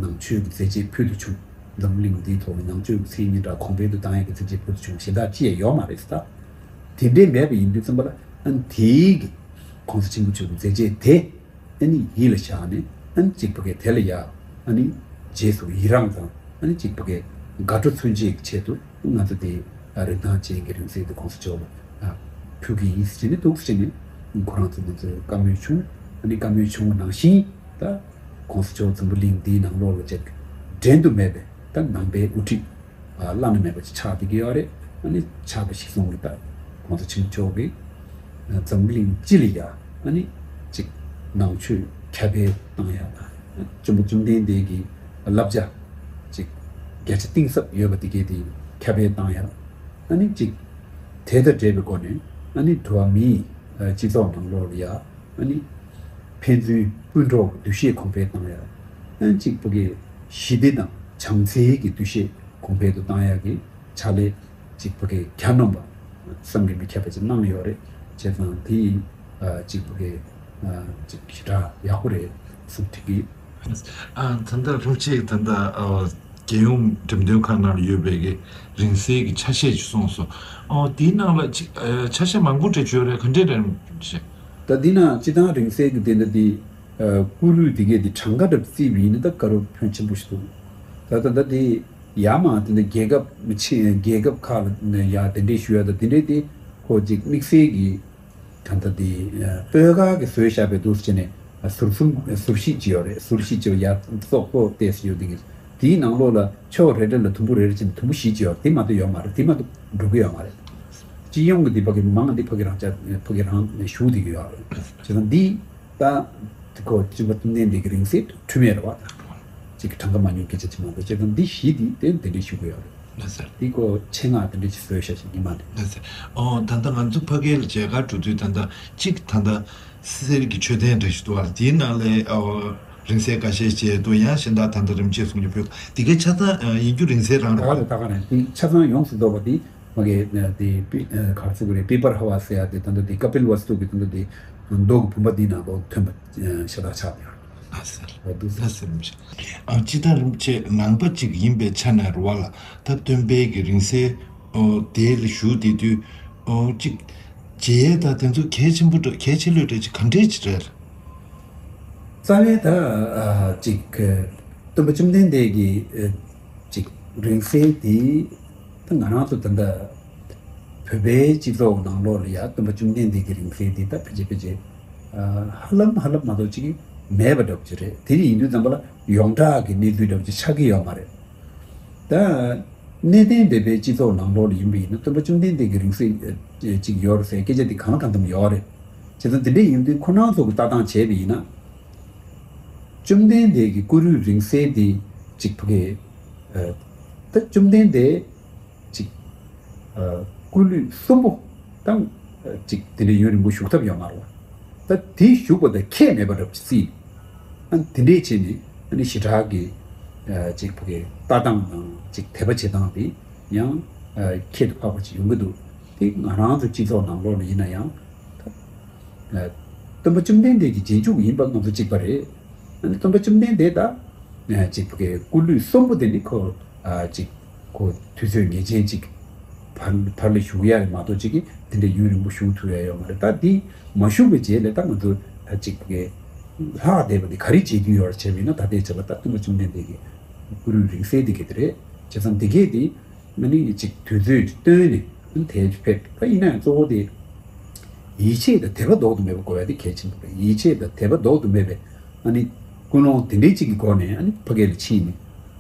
ནང་ཆོས་ཀྱི་མཛད་རྗེས་ཕུལ་དུ་བྱུང་། འཛམ་གླིང་འདིའི་ཐོག་ནས་ནང་ཆོས་ཀྱི་མཚན་སྙན་གྲགས་གོང་འཕེལ་དུ་བཏང་ཡས་ཀྱི་མཛད་རྗེས་ཕུལ་དུ་བྱུང་གཞན་དག་ཅི་ཡང་ཡོད་མ་རེད་ཟེར། ད་དེ་འདྲའི་མེད་པ་ཡིན་དུས་ཙམ་པ་ལ་ཨ་ནི་དེའི་གི་གོང་ས་ཆེན་པོ་མཆོག་གི་མཛད་རྗེས་དེ་ཨ་ནི་ཡིད་ལ་བཞག་ནས་ཨ་ནི་གཅིག་པ་གི་དེ་ལ་ཡ་ཨ་ནི་རྗེས་སུ་ཡི་རང་དང་ཨ་ནི་གཅིག་པ་གི་དགའ་སྤྲོ་མཚོན་བྱེད་ཀྱི་ཆེད་དུ་ང་ཚོ་དེ་རིན་ཐང་ཅན་གྱི་རིང་བསྲེལ་དུ་གོང་ས་མཆོག་ལ་ཕུལ་གྱི་ཡིན་ཟེར་ནས་འདུག་ཟེར་ནས་ཁོ་རང་ཚོ་ང་ཚོས་བཀའ་མོལ་བྱུང་། ཨ་ནི་བཀའ་མོལ་བྱུང་བ་ནང་བཞིན་ད་གོང་ས་མཆོག་འཛམ་བུ་གླིང་འདིའི་ནང་ལོགས་ལ་ཅིག་འགྲན་དུ་མེད་པའི་ད་ནང་པའི་དབུ་ཁྲིད་བླ་ན་མེད་པ་ཅིག་ཆགས་བསྡད་ཀྱི་ཡོད་རེད། ཨ་ནི་ཆགས་པ་གཞིར་བཟུང་གི་ད་གོང་ས་ཆེན་པོ་མཆོག་གིས་འཛམ་གླིང་སྤྱི་ལ་ཡ་ཨ་ནི་ཅིག་ནང་ཆོས་ཁྱབ་སྤེལ་བཏང་ཡ་དང་བཅོམ་པ་བཅོམ་ལྡན་འདས་ཀྱི་བསླབ་བྱ་ཅིག་བརྒྱ་ཆ་གཏིང་ཟབ་ཡོད་པ་དེ་གས་དེ་ཁྱབ་སྤེལ་བཏང་ཡ་ཨ་ནི་ཅིག་དེ་དང་འབྲེལ་བའི་སྒོ་ནས་ཨ་ནི་འགྲོ་བ་མིའི་སྤྱི་ཚོགས་ནང་ལོགས་ལ་ཡ་ཨ་ནི་ཕན་ཚུན་སྤུན་གྲོགས་ཀྱི་འདུ་ཤེས་གོང་འཕེལ་བཏང་ཡ། ཨ་ནི་གཅིག་པ་གི་ཞི་བདེ་དང་བྱམས་བརྩེའི་གི་འདུ་ཤེས་གོང་འཕེལ་དུ་བཏང་ཡ་གི་ཕྱག་ལས་གཅིག་པ་གི་གྱ་ནོམ་པ་བསམ་གྱིས་མི་ཁྱབ་པ་ཅིག་གནང་ཡོད་རེད། བྱས་ཙང་དེ་ཡིན་གཅིག་པ་གི་གཅིག་ཞེ་དྲག་ཡག་པོ་རེད་བསམ་དྲན་གི། ཨ་ད་ལྟ་ལྷུན་ཆེ་ད་ལྟ་རྒྱལ་ཡོངས་འགྲེམས་སྟོན་ཁང་ནང་ལ་ཡོད་པའི་གི་རིང་བསྲེལ་གྱི་ཆ་ཤས་ཅིག་གསུངས་སོང་། ཨོ་དེའི་ནང་ལ་ཅིག་ཆ་ཤས་མང་པོ་འདྲ་ཅིག་ཡོད་རེད། ག་འདྲས་རེད་ཅེ། ད་འདི་ན་སྤྱི་བཏང་རིང་བསྲེལ་གྱི་དེ་འདྲ་དེ་ ཨ་སྐུ་རུས་དེ་གས་དེ་གྲངས་ཀ་འདྲ་བརྩིས་པ་ཡིན་ན་ད་དཀའ་རབ་ཕོན་ཆེན་པོ་ཞིག་འདུག་ད་ད་ད་དེ་ཡར་མར་དེ་འདྲ་རྒྱལ་ཁབ་ཆེ་རྒྱལ་ཁབ་ཁག་ལ་ཡར་གདན་འདྲེན་ཞུ་ཡ་ད་དེ་འདྲས་དེ་ཁོ་ཅིག་དམིགས་བསལ་གྱི་ད་ལྟ་དེ་སྤོས་དཀར་གྱི་བཟོས་བཞག་པའི་འདུག་ཟེར་ནས་ཟུར་གསུམ་ཟུར་བཞི་ཅིག་ཡོད་རེད། ཟུར་བཞི་ཅིག་ཡར་སོག་པོ་བལྟས་སུ་ཡོད་དེ་གི་དེའི་ནང་ལོགས་ལ་ཕྱོགས་རེ་རེ་ལ་དུམ་བུ་རེ་རེ་ཅིག་དུམ་བུ་བཞི་ཅིག་ཡོད་རེད། དེ་མ་གཏོགས་ཡོད་མ་རེད། དེ་མ་གཏོགས་འགྲོ་གི་ཡོད་མ་རེད། སྤྱི་ཡོངས་ཀྱི་འདི་ཕ་གི་མང་འདི་ཕ་གི་རང་ཅག་ཕ་གི་རང་ནས་ཞུགས་བསྡད་ཀྱི་ཡོད་རེད། བྱས་ཙང་འདི་ད་དེ་ཁོ་སྤྱི་པ་ཏུམ་ལྡན་འདི་གི་རིང་བསྲེལ་འཁྲུལ་མེད་རེད་བ། ད་ཅིག་གྲངས་ཀ་མ་ཉུང་སྐད་ཆ་ཅིག་མ་འདུག་བྱས་ཙང་འདི་བཞི་འདི་དེ་འདི་འདྲའི་ཞུ་གི་ཡོད་རེད། ལགས་སེ། འདི་ཁོ་ཆེད་མངགས་དེ་འདྲ་ཅིག་བཟོས་བཞག་ཞིག་ཡིན་མ་རེད། ལགས་སེ། ཨོ་ད་ལྟ་ང་ཚོ་ཕ་གིར་མཇལ་ཁ་འགྲོ་དུས་ད་ལྟ་གཅིག་ད་ལྟ་གསེར་གྱི་མཆོད་རྟེན་འདྲ་ཞིག་འདུག་བ། དེའི་ནང་ལ་ཨོ་རིང་བསྲེལ་འགའ་ཤས་བྱས་འདུག་ཡང་གཞན་དག་ད་ལྟ་རིམ་བྱས་གསུང་རྒྱུ་བོད་དེ་གའི་ཆ་ཚང་ཡིན་རྒྱུ་རིང་བསྲེལ་རང་ད་ག་རེད། རེད་ད་ག་རེད། དེ་ཆ་ཚང་ཡོངས་སུ་རྫོགས་པ་དེ་མ་གི་དེ་པི་ག་རེ་ཟེར་དགོས་རེད། པི་པར་ཧ་བ་ཟེར་ཡ་དེ་ད་ལྟ་དེ་ཀ་པིལ་ཝ་སྟུ་གི་ད་ལྟ་དེ་མདོ་གི་བུམ་པ་འདིའི་ནང་ལོགས་ཐོན་པ་ཤ་སྟག་ཆགས་ཡོད། ལགས་སེ། ཨ་འདུག་ལགས་སེ། རིན་པོ་ཆེ། ཨ་སྤྱིར་བཏང་རིན་པོ་ཆེ་ནང་པ་གཅིག་ཡིན་པའི་ཆ་ནས་རེད་བ་ལ། ད་སྟོན་པའི་གི་རིང་བསྲེལ་ཨོ་དེ་ལ་བཞུགས་བསྡད་དུས་ཨོ་གཅིག་མཇལ་ཡས་ད་དེ་ཚོ་གལ་ཆེན་པོ་འདྲ་གལ་ཆེ་ལོས་འདྲ་ཅིག་ག་འདྲས་ཅིག་རེད། རྩ་བའི་ད་ཨ་གཅིག་སྟོན་པ་བཅོམ་ལྡན་འདས་ཀྱི་ཨ་གཅིག་རིང་བསྲེལ་དེ་ད་ང་རང་ཚོ་ད་ལྟ་བོད་པའི་སྤྱི་ཚོགས་ནང་ལོགས་ལ་ཡ་སྟོན་པ་བཅོམ་ལྡན་འདས་ཀྱི་རིང་བསྲེལ་དེ་ད་ཕལ་ཆེར་ཕལ་ཆེར་ཨ་ཧ་ལམ་ཧ་ལམ་མ་གཏོགས་ཅིག་མེད་པ་འདྲ་པོ་ཅིག་རེད། དེ་ཡིན་དུས་ཙམ་པ་ལ་ཡོངས་གྲགས་ཀྱི་གནས་ཚུལ་འདྲ་པོ་ཅིག་ཆགས་ཀྱི་ཡོད་མ་རེད། ད་གནས་བརྟན་སྡེ་པའི་སྤྱི་ཚོགས་ནང་ལོགས་ལ་ཡིན་པ་ཡིན་ན་སྟོན་པ་བཅོམ་ལྡན་འདས་ཀྱི་རིང་བསྲེལ་ཨ་ཅིག་ཡོད་རེད་ཟེར་སྐད་ཆ་དེ་གང་ལ་གང་འཚམ་ཡོད་རེད། བྱས་ཙང་དེ་འདྲ་ཡིན་དུས་ཁོ་རང་ཚོ་གི་ལྟ་སྟངས་བྱས་པ་ཡིན་ན། བཅོམ་ལྡན་འདས་ཀྱི་སྐུ་རུས་རིང་བསྲེལ་དེ་ཅིག་ཕ་གི་ཨ་ད་བཅོམ་ལྡན་འདས་ཅིག་ཨ་སྐུ་ལུས་གསོན་པོ་དང་ཅིག་དེ་འདྲའི་ཡུན་རིང་པོ་བཞུགས་ཐབས་ཡོད་མ་རེད་བ། ད་དེ་བཞུགས་པ་དང་ཁྱད་མེད་པ་འདྲ་པོ་ཅིག་བརྩིས། ཨ་དེ་འདྲས་བྱས་ནས་ཨ་ནི་ཞེ་དྲག་གི་ཨ་ཅིག་ཕ་གི་ལྟ་སྟངས་དང་ཅིག་དད་པ་བྱེད་སྟངས་དེ་ཡང་ཨ་ཁྱད་དུ་འཕགས་པ་ཅིག་ཡོང་གི་འདུག་དེ་ང་རང་ཚོ་སྤྱི་ཚོགས་ནང་ལོགས་ལ་ཡིན་ན་ཡང་ད་ཨ་སྟོན་པ་བཅོམ་ལྡན་འདས་ཀྱི་རྗེས་འཇུག་ཡིན་པ་ང་ཚོ་གཅིག་པ་རེད། ཨ་ནི་སྟོན་པ་བཅོམ་ལྡན་འདས་ད་ཨ་ཅིག་ཕ་གི་སྐུ་ལུས་གསོན་པོ་དེ་ནི་ཁོ་ཨ་ཅིག་ཁོ་དུས་ཚོད་ངེས་ཅན་ཅིག་བར་བར་ལ་བཞུགས་ཡ་རེད་མ་གཏོགས་ཅིག་གིས་དེ་འདྲ་ཡུན་རིང་པོ་བཞུགས་ཐུབ་ཡ་ཡོད་མ་རེད། ད་འདི་མ་བཞུགས་པའི་རྗེས་ལ་ད་ང་ཚོ་ད་ཅིག་ཕ་གི་ལྷག་བསྡད་པ་དེ་ག་རེ་བྱེད་ཀྱི་ཡོད་རེད་བྱས་པ་ཡིན་ན་ད་ལྟའི་ཆ་ལ་ད་སྟོན་པ་བཅོམ་ལྡན་འདས་ཀྱི་སྐུ་རུས་རིང་བསྲེལ་དེ་ག་དེ་རེད། བྱས་ཙང་དེ་གས་དེ་ང་ནི་ཅིག་དུས་ཚོད་ཅིག་བཏོན་ནས་དེ་ཕེབས། ད་ཡིན་ན་ཡང་གཙོ་བོ་དེ་ཡིད་ཆེས་དང་དད་པ་ལྡོག་ཏུ་མེད་པ་དགོས་ཡ་དེ་གལ་ཆེན་པོ་རེད། ཡིད་ཆེས་དང་དད་པ་ལྡོག་ཏུ་མེད་པའི་ཨ་ནི་ཀུན་སློང་དེ་འདྲའི་ཅིག་གི་སྒོ་ནས་ཨ་ནི་ཕ་གི་ལ་ཕྱིན་ནས་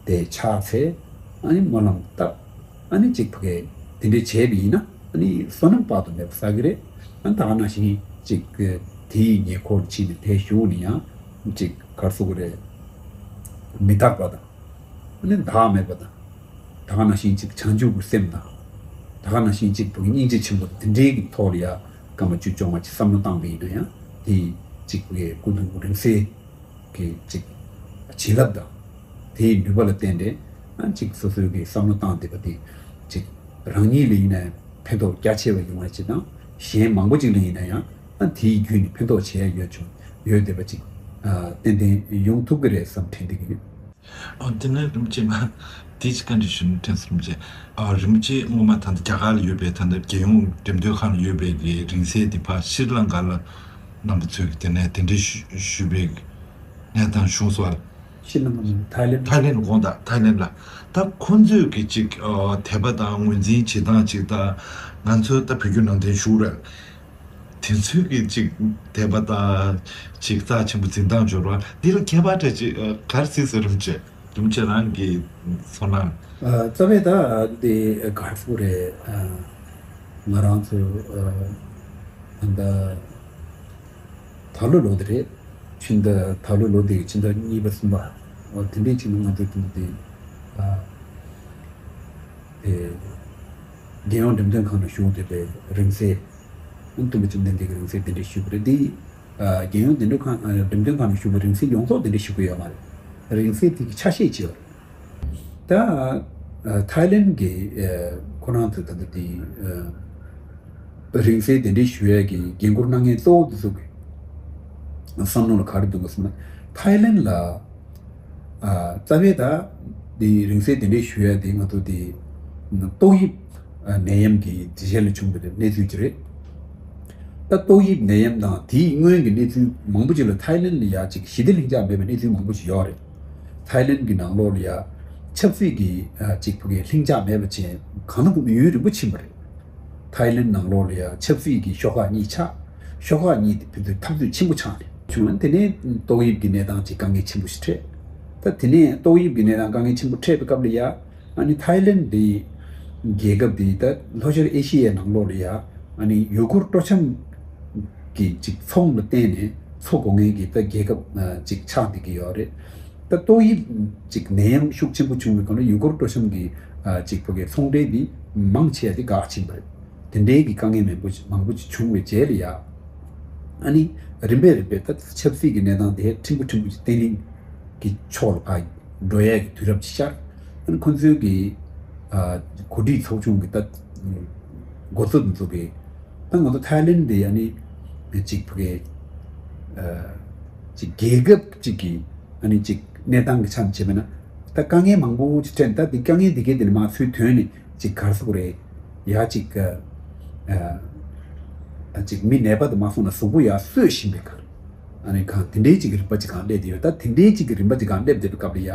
དེ་ཕྱག་འཚལ། ཨ་ནི་སྨོན་ལམ་བཏབ། ཨ་ནི་ཅིག་ཕ་གི་དེ་འདྲའི་བྱས་པ་ཡིན་ན་ཨ་ནི་བསོད་ནམས་དཔག་ཏུ་མེད་པ་བསགས་ཀྱི་རེད། ཨ་ནི་ད་ག་ནང་བཞིན་ཅིག་དེའི་ཉེ་འཁོར་ཕྱིན་ནས་དེ་བཞུགས་ནས་ཡང་ཅིག་ག་རེ་ཟེར་དགོས་རེད། མི་རྟག་པ་དང་། ནི་བདག་མེད་པ་དང་། ད་ག་ནང་བཞིན་ཅིག་བྱང་ཆུབ་ཀྱི་སེམས་དང་། ད་ག་ནང་བཞིན་ཅིག་བུ་སྙིང་རྗེ་ཆེན་པོ་དང་དེ་འདྲའི་གི་ཐོག་ལ་ཡ་སྐར་མ་བཅུ་བཅོ་ལྔ་ཅིག་བསམ་བློ་བཏང་བ་ཡིན་ན་ཡང་དེ་ཅིག་བུའི་སྐུ་གདུང་རིང་བསྲེལ་གྱི་ཅིག་བྱིན་རླབས་དང་། དེའི་ནུས་པ་ལ་བརྟེན་ཏེ་ཨ་ཅིག་སོ་སོའི་གི་བསམ་བློ་བཏང་བསྡད་པ་དེ་ཅིག་རང་ཉིད་ལ་ཡིན་ན་ཕན་ཐོགས་རྒྱ་ཆེ་བ་ཡོང་བ་ཅིག་དང་གཞན་མང་པོ་ཅིག་ལ་ཡིན་ན་ཡང་ཨ་དེའི་བརྒྱུད་ནས་ཕན་ཐོགས་བྱེད་ཡ་ཡོད་བྱུང་ཡོད་བསྡད་པ་ཅིག་ཨ་ཏན་ཏན་ཡོང་ཐུབ་ཀྱི་རེད་བསམ་དྲན་བསྡད་ཀྱི་ཡོད། ཨ་དེ་ནས་རིན་པོ་ཆེ་ང་དེ་ཅིག་བཀའ་འདྲི་ཞུ་ན་དྲན་སོང་རིན་པོ་ཆེ། ཨ་རིན་པོ་ཆེ་སྔོན་མ་ད་ལྟ་རྒྱ་གར་ལ་ཡོད་པའི་ད་ལྟ་རྒྱལ་ཡོངས་འགྲེམས་སྟོན་ཁང་ལ་ཡོད་པའི་གི་རིང་བསྲེལ་དེ་ཕར་ཤྲི་ལངྐ་ལ་རྣམ་པ་ཚོས་གི་དེ་ནས་གདན་འདྲེན་ཞུ་ཞུས་པའི་གནས་སྟངས་བྱུང་སོང་བ། ཤྲི་ལངྐ་མིན་ཐའི་ལེན། ཐའི་ལེན་དགོངས་དག་ཐའི་ལེན་ལ། ད་ཁོང་ཚོས་གི་ཅིག་ཨ་དད་པ་དང་ངོས་འཛིན་བྱེད་སྟངས་ཅིག་དང་ང་ཚོ་ད་བོད་བརྒྱུད་ནང་བསྟན་ཞུ་རེད། དེ་ཚོས་ཀྱི་ཅིག་དད་པ་དང་ཅིག་རྩ་ཆེན་པོ་འཛིན་སྟངས་འབྱོར་བ་འདི་ལ་ཁྱད་པར་འདྲ་ཅིག་ཨ་ག་རེ་གཟིགས་སོང་རིན་པོ་ཆེ། རིན་པོ་ཆེ་རང་གི་ཚོར་སྣང་། ཨ་རྩ་བའི་ད་འདི་ག་རེ་ཟེར་དགོས་རེད། ཨ་ང་རང་ཚོ་ཨ་ད་ལྟ་ད་ལོ་ལོ་དེ་རེད། ཕྱི་ཟླ་ད་ལོ་ལོ་དེ་ཕྱི་ཟླ་གཉིས་པ་གསུམ་པ་འོ་དེ་འདྲའི་ཅིག་ནང་ང་ཚོ་དེ་འདི་ཨ་དེ་རྒྱལ་ཡོངས་འགྲེམས་སྟོན་ཁང་ནང་བཞུགས་བསྡད་པའི་རིང་བསྲེལ། སྟོན་པ་བཅོམ་ལྡན་འདས་ཀྱི་རིང་བསྲེལ་དེ་འདྲ་ཞུས་པ་རེད། འདི་ཨ་རྒྱལ་ཡོངས་འགྲེམས་སྟོན་ཁང་ཨ་འགྲེམས་སྟོན་ཁང་ནང་བཞུགས་པའི་རིང་བསྲེལ་ཡོངས་རྫོགས་དེ་འདྲ་ཞུ་གི་ཡོད་མ་རེད། རིང་བསྲེལ་དེ་གི་ཆ་ཤས་ཅིག་ཡོད་རེད། ད་ཨ་ཐའི་ལེན་གྱི་ཨ་ཁོ་རང་ཚོས་ད་ལྟ་དེ་ཨ་རིང་བསྲེལ་དེ་འདྲ་ཞུ་ཡས་ཀྱི་འགན་འཁུར་གནང་མཁན་གཙོ་བོ་དེ་ཚོ་གི་བསམ་བློ་ལ་ག་རེ་འདུག་ག་ཟེར་ན་ཐའི་ལེན་ལ། ཨ་རྩ་བའི་ད་འདི་རིང་བསྲེལ་དེ་འདྲའི་ཞུ་ཡ་དེ་ང་ཚོ་དེ་ཏོག་དབྱིབས་ཨ་ནད་ཡམས་ཀྱི་དེ་གཞི་ལ་བྱུང་བའི་གནས་ཚུལ་ཅིག་རེད། ད་ཏོག་དབྱིབས་ནད་ཡམས་དང་དེའི་སྔོན་གྱི་གནས་ཚུལ་མང་པོ་ཅིག་ལ་ཐའི་ལེན་ལ་ཡ་ཅིག་ཞི་བདེ་ལྷིང་འཇགས་མེད་པའི་གནས་ཚུལ་མང་པོ་ཅིག་ཡོད་རེད། ཐའི་ལེན་གྱི་ནང་ལོགས་ལ་ཡ་ཆབ་སྲིད་ཀྱི་ཨ་ཅིག་བུ་གའི་ལྷིང་འཇགས་མེད་པ་བྱས་གང་ན་ཡུན་རིང་པོ་ཕྱིན་པ་རེད། ཐའི་ལེན་ནང་ལོགས་ལ་ཡ་ཆབ་སྲིད་ཀྱི་ཤོག་ཁག་གཉིས་ཆགས། ཤོག་ཁག་གཉིས་དེ་ཕན་ཚུན་འཐབ་རྩོད་ཆེན་པོ་ཆགས་ནས་བྱུང་། དེ་ནས་ཏོག་དབྱིབས་ཀྱི་གནས་སྟངས་ཅིག་དཀའ་ངལ་ཆེན་པོ་ཞིག་འཕྲད། ད་དེ་ནས་ཏོག་དབྱིབས་ཀྱི་གནས་སྟངས་དཀའ་ངལ་ཆེན་པོ་འཕྲད་པའི་སྐབས་ལ་ཡ། ཨ་ནི་ཐའི་ལེན་འདི་རྒྱལ་ཁབ་འདི་ད་ལྷོ་ཤར་ཨེ་ཤི་ཡའི་ནང་ལོགས་ལ་ཡ་ཨ་ནི་ཡུ་གུར་སྤྲོ་འཆམ་གྱི་ཅིག་ཚོང་ལ་བརྟེན་ནས་འཚོ་དགོས་མཁན་གྱི་ད་རྒྱལ་ཁབ་ཨ་ཅིག་ཆགས་བསྡད་ཀྱི་ཡོད་རེད། ད་ཏོག་དབྱིབས་ཅིག་ནད་ཡམས་ཤུགས་ཆེན་པོ་བྱུང་བའི་སྒང་ལ་ཡུ་གུར་སྤྲོ་འཆམ་གྱི་ཨ་ཅིག་བོད་ཀྱི་ཚོང་འབྲེལ་འདི་མང་ཆེ་བ་དེ་འགག་ཕྱིན་པ་རེད། དེ་འདྲའི་གི་དཀའ་ངལ་མང་པོ་ཞིག་མང་པོ་ཞིག་བྱུང་བའི་རྗེས་ལ་ཡ། ཨ་ནི་རིམ་པས་རིམ་པས་ད་ཆབ་སྲིད་ཀྱི་གནས་སྟངས་དེ་ཕྲན་བུ་ཕྲན་བུ་ཞིག་བརྟན་ལྷིང་གི་ཕྱོགས་ལ་ཕར་འགྲོ་ཡས་ཀྱི་དུས་རབས་ཅིག་ཤར། ཨ་ནི་ཁོ་ཚོའི་གི་ཨ་འགོ་ཁྲིད་ཚོགས་ཆུང་གི་ད་འགོ་གཙོ་དེ་ཚོ་གི་ད་ང་ཚོ་ཐའི་ལེན་འདི་ཨ་ནི་གཅིག་ཕ་གི་ཨ་གཅིག་རྒྱལ་ཁབ་གཅིག་གི་ཨ་ནི་གཅིག་གནས་སྟངས་ཀྱི་ཆ་ནས་བྱས་པ་ན་ད་དཀའ་ངལ་མང་པོ་ཅིག་འཕྲད། ད་འདི་དཀའ་ངལ་འདི་གའི་དེ་ནི་མ་ཚུར་ཐོན་ནས་ཅིག་གར་སོང་རེད། ཡ་ཅིག་ཨ་ཨ་ཅིག་མི་ནད་པ་དུ་མ་སོང་ན་གཟུགས་པོ་ཡ་གསོས་བཞིན་པའི་ཁར། ཨ་ནི་གང་དེ་འདྲའི་ཅིག་གི་རིམ་པ་ཅིག་གང་སླེབས་དེ་ཡོད། ད་དེ་འདྲའི་ཅིག་གི་རིམ་པ་ཅིག་གང་སླེབས་བསྡད་པའི་སྐབས་ལ་ཡ།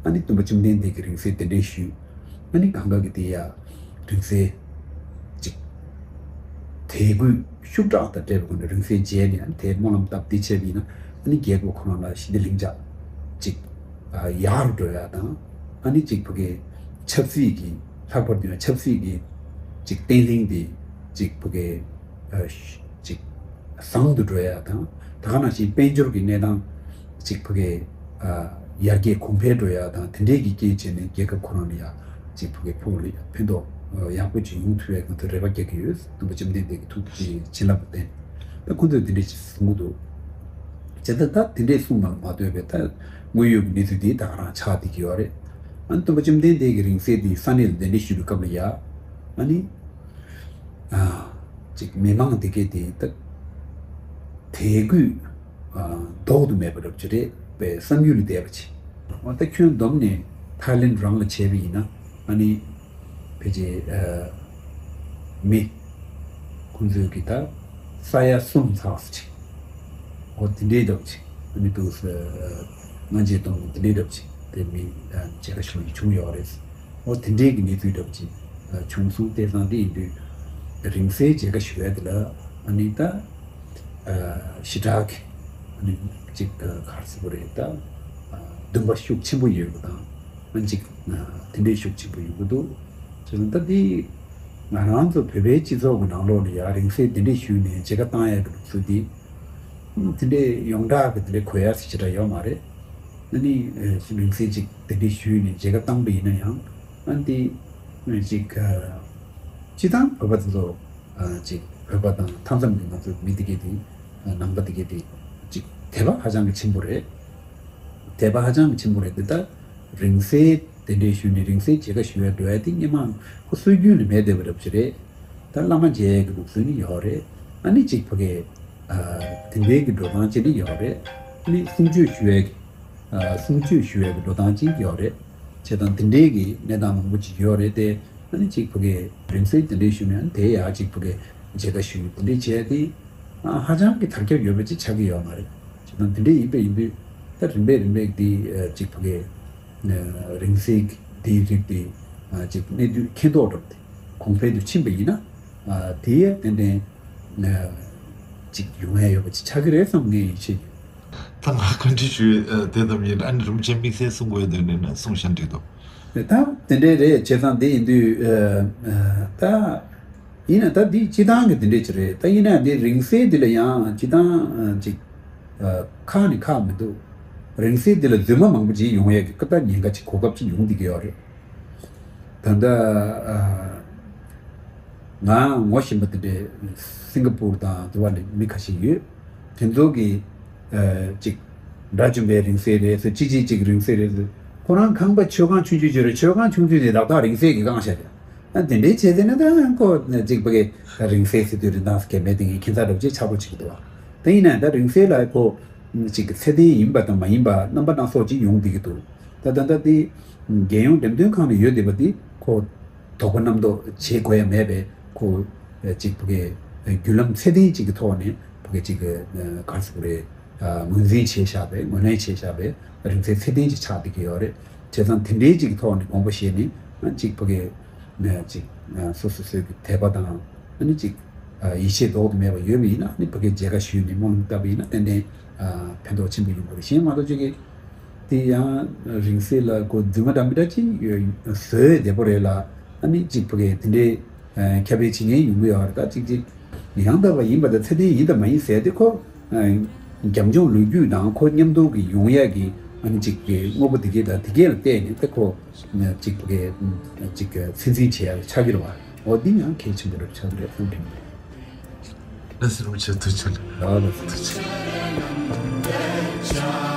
ཨ་ནི་སྟོན་པ་བཅོམ་ལྡན་འདས་ཀྱི་རིང་བསྲེལ་དེ་འདྲའི་ཞུས། ཨ་ནི་གང་ག་གི་དེ་ཡ་རིང་བསྲེལ་ཅིག་དད་གུས་ཤུགས་དྲག་དང་འབྲེལ་བའི་སྒོ་ནས་རིང་བསྲེལ་མཇལ་ནས་ཨ་ནི་དེ་སྨོན་ལམ་བཏབ་དེ་བྱས་པ་ཡིན་ན། ཨ་ནི་རྒྱལ་ཁབ་ཁོ་རང་ལ་ཞི་བདེ་ལྷིང་འཇགས་ཅིག་ཡག་རུ་འགྲོ་ཡ་དང་། ཨ་ནི་ཅིག་བོད་ཀྱི་ཆབ་སྲིད་ཀྱི་ལྷག་པར་དུ་ཡང་ཆབ་སྲིད་ཀྱི་ཅིག་བརྟན་ལྷིང་དེ་ཅིག་བོད་ཀྱི་ཨ་ཅིག་བཟང་དུ་འགྲོ་ཡ་དང་། ད་ག་ནང་བཞིན་དཔལ་འབྱོར་གྱི་གནས་སྟངས་ཅིག་བོད་ཀྱི་ཨ་ཡར་རྒྱས་གོང་འཕེལ་འགྲོ་ཡ་དང་། དེ་འདྲའི་གི་རྐྱེན་བྱས་ནས་རྒྱལ་ཁབ་ཁོ་རང་ལ་ཡ་ཅིག་བོད་ཀྱི་ཕུགས་ལ་ཡ་ཕན་ཐོགས་ཡག་པོ་ཅིག་ཡོང་ཐུབ་ཡ་གི་ང་ཚོ་རེ་བ་རྒྱག་གི་ཡོད། སྟོན་པ་བཅོམ་ལྡན་འདས་ཀྱི་ཐུགས་ཀྱི་བྱིན་རླབས་ལ་བརྟེན་ད་ཁོ་ཚོས་དེ་འདྲས་ཅིག་གསུང་གི་འདུག་བྱས་ཙང་ད་དེ་འདྲས་གསུངས་པ་ལ་མ་ལྟོས་པའི་ད་དངོས་ཡོད་ཀྱི་གནས་ཚུལ་དེ་ད་ག་རང་ཆགས་བསྡད་ཀྱི་ཡོད་རེད། ཨ་ནི་སྟོན་པ་བཅོམ་ལྡན་འདས་ཀྱི་རིང་བསྲེལ་དེ་ས་གནས་ལ་གདན་འདྲེན་ཞུས་པའི་སྐབས་ལ་ཡ། ཨ་ནི། ཨ། ཅིག་མི་མང་དེ་གས་དེ་ད་དད་གུས་ཨ་ལྡོག་ཏུ་མེད་པ་རབ་ཅིག་རེད་པའི་བསམ་ཡུལ་ལ་བསྡད་པ་ཅིག་འོ་ད་ཁྱོན་བསྡོམས་ནས་ཐའི་ལེན་རང་ལ་བྱས་པ་ཡིན་ན། ཨ་ནི་ཕལ་ཆེར་ཨ་མི་ཁོང་ཚོའི་གི་ད་ས་ཡ་གསུམ་ཚགས་ཅིག་འོ་དེ་འདྲའི་རབ་ཅིག་ཨ་ནི་དུས་སུ་སྔ་རྗེས་གཏོང་གི་དེ་འདྲའི་རབ་ཅིག་དེ་མི་ཨ་མཇལ་ཁ་ཞུ་བ་ཞིག་བྱུང་ཡོད་རེད། འོ་དེ་འདྲའི་གི་གནས་ཚུལ་འདྲ་པོ་ཅིག་ཨ་བྱུང་སོང་། དེ་ཙང་དེ་ཡིན་དུས་རིང་བསྲེལ་མཇལ་ཁ་ཞུ་ཡ་དེ་ལ་ཨ་ནི་ད་ཨ་ཞེ་དྲག་གི་ཨ་ནི་ཅིག་ཨ་ག་རེ་ཟེར་དགོས་རེད། ད་ཨ་འདུན་པ་ཤུགས་ཆེན་པོ་ཡོད་པ་དང་ཨ་ཅིག་ཨ་དེ་འདྲའི་ཤུགས་ཆེན་པོ་ཡོང་གི་འདུག་བྱས་ཙང་ད་དེ་ང་རང་ཚོ་བོད་པའི་སྤྱི་ཚོགས་ཀྱི་ནང་ལོགས་ལ་ཡ་རིང་བསྲེལ་དེ་འདྲའི་ཞུས་ནས་མཇལ་ཁ་བཏང་ཡ་གི་ལུགས་སྲོལ་དེ། དེ་འདྲའི་ཡོངས་གྲགས་ཀྱི་དེ་འདྲའི་གོ་ཡ་ཞེ་དྲག་ཡོད་མ་རེད། ཨ་ནི་ཨ་རིང་བསྲེལ་ཅིག་དེ་འདྲའི་ཞུས་ནས་མཇལ་ཁ་བཏང་པ་ཡིན་ན་ཡང་། ཨ་ནི་དེ་ཅིག་ཨ་སྤྱི་བཏང་བོད་པ་དེ་ཚོ་ཨ་ཅིག་བོད་པ་དང་མཐའ་མཚམས་ཀྱི་ང་ཚོ་མི་དེ་གས་དེ་ཨ་ནང་པ་དེ་གས་དེ་ཅིག་དད་པ་ཧ་ཅང་གི་ཆེན་པོ་རེད། དད་པ་ཧ་ཅང་གི་ཆེན་པོ་རེད། དེ་ལྟར་རིང་བསྲེལ་དེ་འདྲའི་ཞུས་ནས་རིང་བསྲེལ་མཇལ་ཁ་ཞུ་ཡ་འགྲོ་ཡ་དེ་སྔོན་མ་ཁོ་སྲོལ་རྒྱུན་ནས་མེད་བསྡད་པ་འདྲ་པོ་ཅིག་རེད། ད་བླ་མ་མཇལ་ཡ་གི་ལུགས་སྲོལ་ནི་ཡོད་རེད། ཨ་ནི་ཅིག་ཕ་གི་ཨ་དེ་འདྲའི་གི་འགྲོ་སྟངས་ཅིག་ནི་ཡོད་རེད། ཨ་ནི་གསུང་ཆོས་ཞུ་ཡ་གི་ཨ་གསུང་ཆོས་ཞུ་ཡ་གི་འགྲོ་སྟངས་ཅིག་ཡོད་རེད། བྱས་ཙང་དེ་འདྲའི་གི་གནས་སྟངས་མང་པོ་ཅིག་ཡོད་རེད་དེ། ཨ་ནི་ཅིག་ཕ་གི་རིང་བསྲེལ་དེ་འདྲའི་ཞུ་ནས་ཨ་ནི་དེ་ཡ་ཅིག་ཕ་གི་མཇལ་ཁ་ཞུ་དེ་འདྲའི་བྱས་ཏེ། ཨ་ཧ་ཅང་གི་དར་ཁྱབ་ཡོད་པ་ཅིག་ཆགས་ཀྱི་ཡོད་མ་རེད། བྱས་ཙང་དེ་འདྲའི་ཡིན་པས་ཡིན་དུས་ད་རིམ་པས་རིམ་པས་དེ་ཨ་ཅིག་ཕ་གི་ཨ་རིང་བསྲེལ་དེའི་རིགས་དེ་ཨ་ཅིག་གནས་དུས་མཁྱེན་རྟོགས་འགྲོ་དེ་གོང་འཕེལ་དུ་ཕྱིན་པ་ཡིན་ན། ཨ་དེ་ཡ་ཏན་ཏན་ཨ་ཅིག་ཡོང་ཡ་ཡོད་པ་ཅིག་ཆགས་ཀྱི་རེད་བསམ་ངས་ཡིད་ཆེས་ཡོད། ད་ང་བཀའ་འདྲི་ཞུ་ཡས་དེ་ཙམ་ཡིན། ཨ་ནི་རིན་པོ་ཆེ་དམིགས་བསལ་གསུང་དགོས་འདོད་ནས་ན་གསུང་ཤ་འདྲི་དོ། དེ་ད་དེ་འདྲའི་རེད། བྱས་ཙང་དེ་ཡིན་དུས་ཨ་ཨ་ད། ཡིན་ན་ད་འདི་སྤྱི་བཏང་གི་དེ་འདྲས་ཅིག་རེད། ད་ཡིན་ན་འདི་རིང་བསྲེལ་འདི་ལ་ཡང་སྤྱི་བཏང་ཅིག་ཁག་ནི་ཁག་མི་འདུག་རིང་བསྲེལ་འདི་ལ་རྫུན་མ་མང་པོ་ཅིག་ཡོང་ཡས་ཀྱི་སྐབས་ད་ཉེན་ཁ་ཅིག་གོ་སྐབས་ཅིག་ཡོང་བསྡད་ཀྱི་ཡོད་རེད། ད་ལྟ་ང་ངོ་ཤེས་པ་དེ་འདྲས་སིང་ག་པུར་དང་དེ་བ་ནས་མི་ཁ་ཤས་ཡོད། དེ་ཚོ་གི་ཅིག་དགྲ་བཅོམ་པའི་རིང་བསྲེལ་རེད་ཟེར། ཅི་ཅི་ཅིག་རིང་བསྲེལ་རེད་ཟེར། ཁོ་རང་ཁང་པ་མཆོད་ཁང་ཆུང་ཆུང་ཅིག་རེད། མཆོད་ཁང་ཆུང་ཆུང་དེ་ཏག་ཏག་རིང་བསྲེལ་གྱིས་བཀང་བཞག་རེད། ཨ་དེ་འདྲའི་བྱས་ཏེ་ནི་ད་ཁོ་གཅིག་པ་གི་རིང་བསྲེལ་ཟེར་དུས་རིན་ཐང་སྐད་མེད་དེ་ངས་ཁྱད་མཚར་འདྲ་པོ་ཅིག་ཆགས་པོ་ཅིག་འདུག་བ། དེ་ཡིན་ན་ད་རིང་བསྲེལ་ལ་ཁོ་གཅིག་གི་ཚད་ལྡན་ཡིན་པ་དང་མ་ཡིན་པ་རྣམ་པ་སྣ་ཚོགས་ཅིག་ཡོང་བསྡད་ཀྱི་འདུག་ད་ད་ལྟ་དེ་རྒྱལ་ཡོངས་འགྲེམས་སྟོན་ཁང་ནས་ཡོད་བསྡད་པ་དེ་ཁོ་དོགས་པ་རྣམ་རྟོག་བྱེད་དགོས་ཡ་མེད་པས། ཁོ་གཅིག་པ་གི་ བརྒྱུད་ལམ་ཚད་ལྡན་ཅིག་གི་ཐོག་ནས་ཕ་གི་ཅིག་གི་ག་རེ་ཟེར་དགོས་རེད། ངོས་འཛིན་བྱས་བཞག་པའི་ངོས་ལེན་བྱས་བཞག་པའི་རིང་ཚད་ཚད་ལྡན་ཅིག་ཆགས་བསྡད་ཀྱི་ཡོད་རེད། བྱས་ཙང་དེ་འདྲའི་ཅིག་གི་ཐོག་ནས་དགོངས་པ་བཞེས་ནས་ཅིག་ཕ་གི་ཅིག་སོ་སོ་སོའི་གི་དད་པ་དང་ཨ་ནི་ཅིག་ཡིད་ཆེས་ལྡོག་ཏུ་མེད་པ་ཡོད་པ་ཡིན་ན་ཨ་ནི་ཕ་གི་མཇལ་ཁ་ཞུས་ནས་སྨོན་ལམ་བཏབ་པ་ཡིན་ན་ཏན་ཏན་ཕན་ཐོགས་ཆེན་པོ་ཡོང་གི་རེད། གཞན་མ་གཏོགས་ཅིག་གི་དེ་ཡང་རིང་བསྲེལ་ལ་གོ་རྫུན་མ་འདྲ་མི་འདྲ་ཅིག་ཡོད་བཟོས་བདེ་པོ་རེད་ལ། ཨ་ནི་ཅིག་ཕ་གི་དེ་འདྲའི་ཁྱབ་སྤེལ་བྱེད་མཁན་ཡོང་གི་ཡོད་རེད། ད་ཅིག་ཅིག་ཡང་དག་པ་ཡིན་པ་དང་ཚད་ལྡན་ཡིན་དང་མ་ཡིན་ཟེར་དེ་ཁོ་རྒྱབ་ལྗོངས་ལོ་རྒྱུས་དང་ཁོ་མཉམ་དུ་གི་ཡོང་ཡ་གི་ཨ་ནི་ཅིག་གི་དངོས་པོ་དེ་གས་དང་དེ་གས་ལ་བལྟས་ནས་དེ་ཁོ་ཅིག་གི་ཅིག་གི་ཚད་འཛིན་བྱེད་ཡ་ཆགས་ཀྱི་རེད་བ། འོ་འདི་ཡང་གལ་ཆེན་པོ་རེད་ཆགས་ཀྱི་རེད་བསམ་གྱི་འདུག་ལགས་སོ། རིན་པོ་ཆེ་ཐུགས་རྗེ་ཆེ། ལགས་ལགས་སོ། ཐུགས་རྗེ་ཆེ།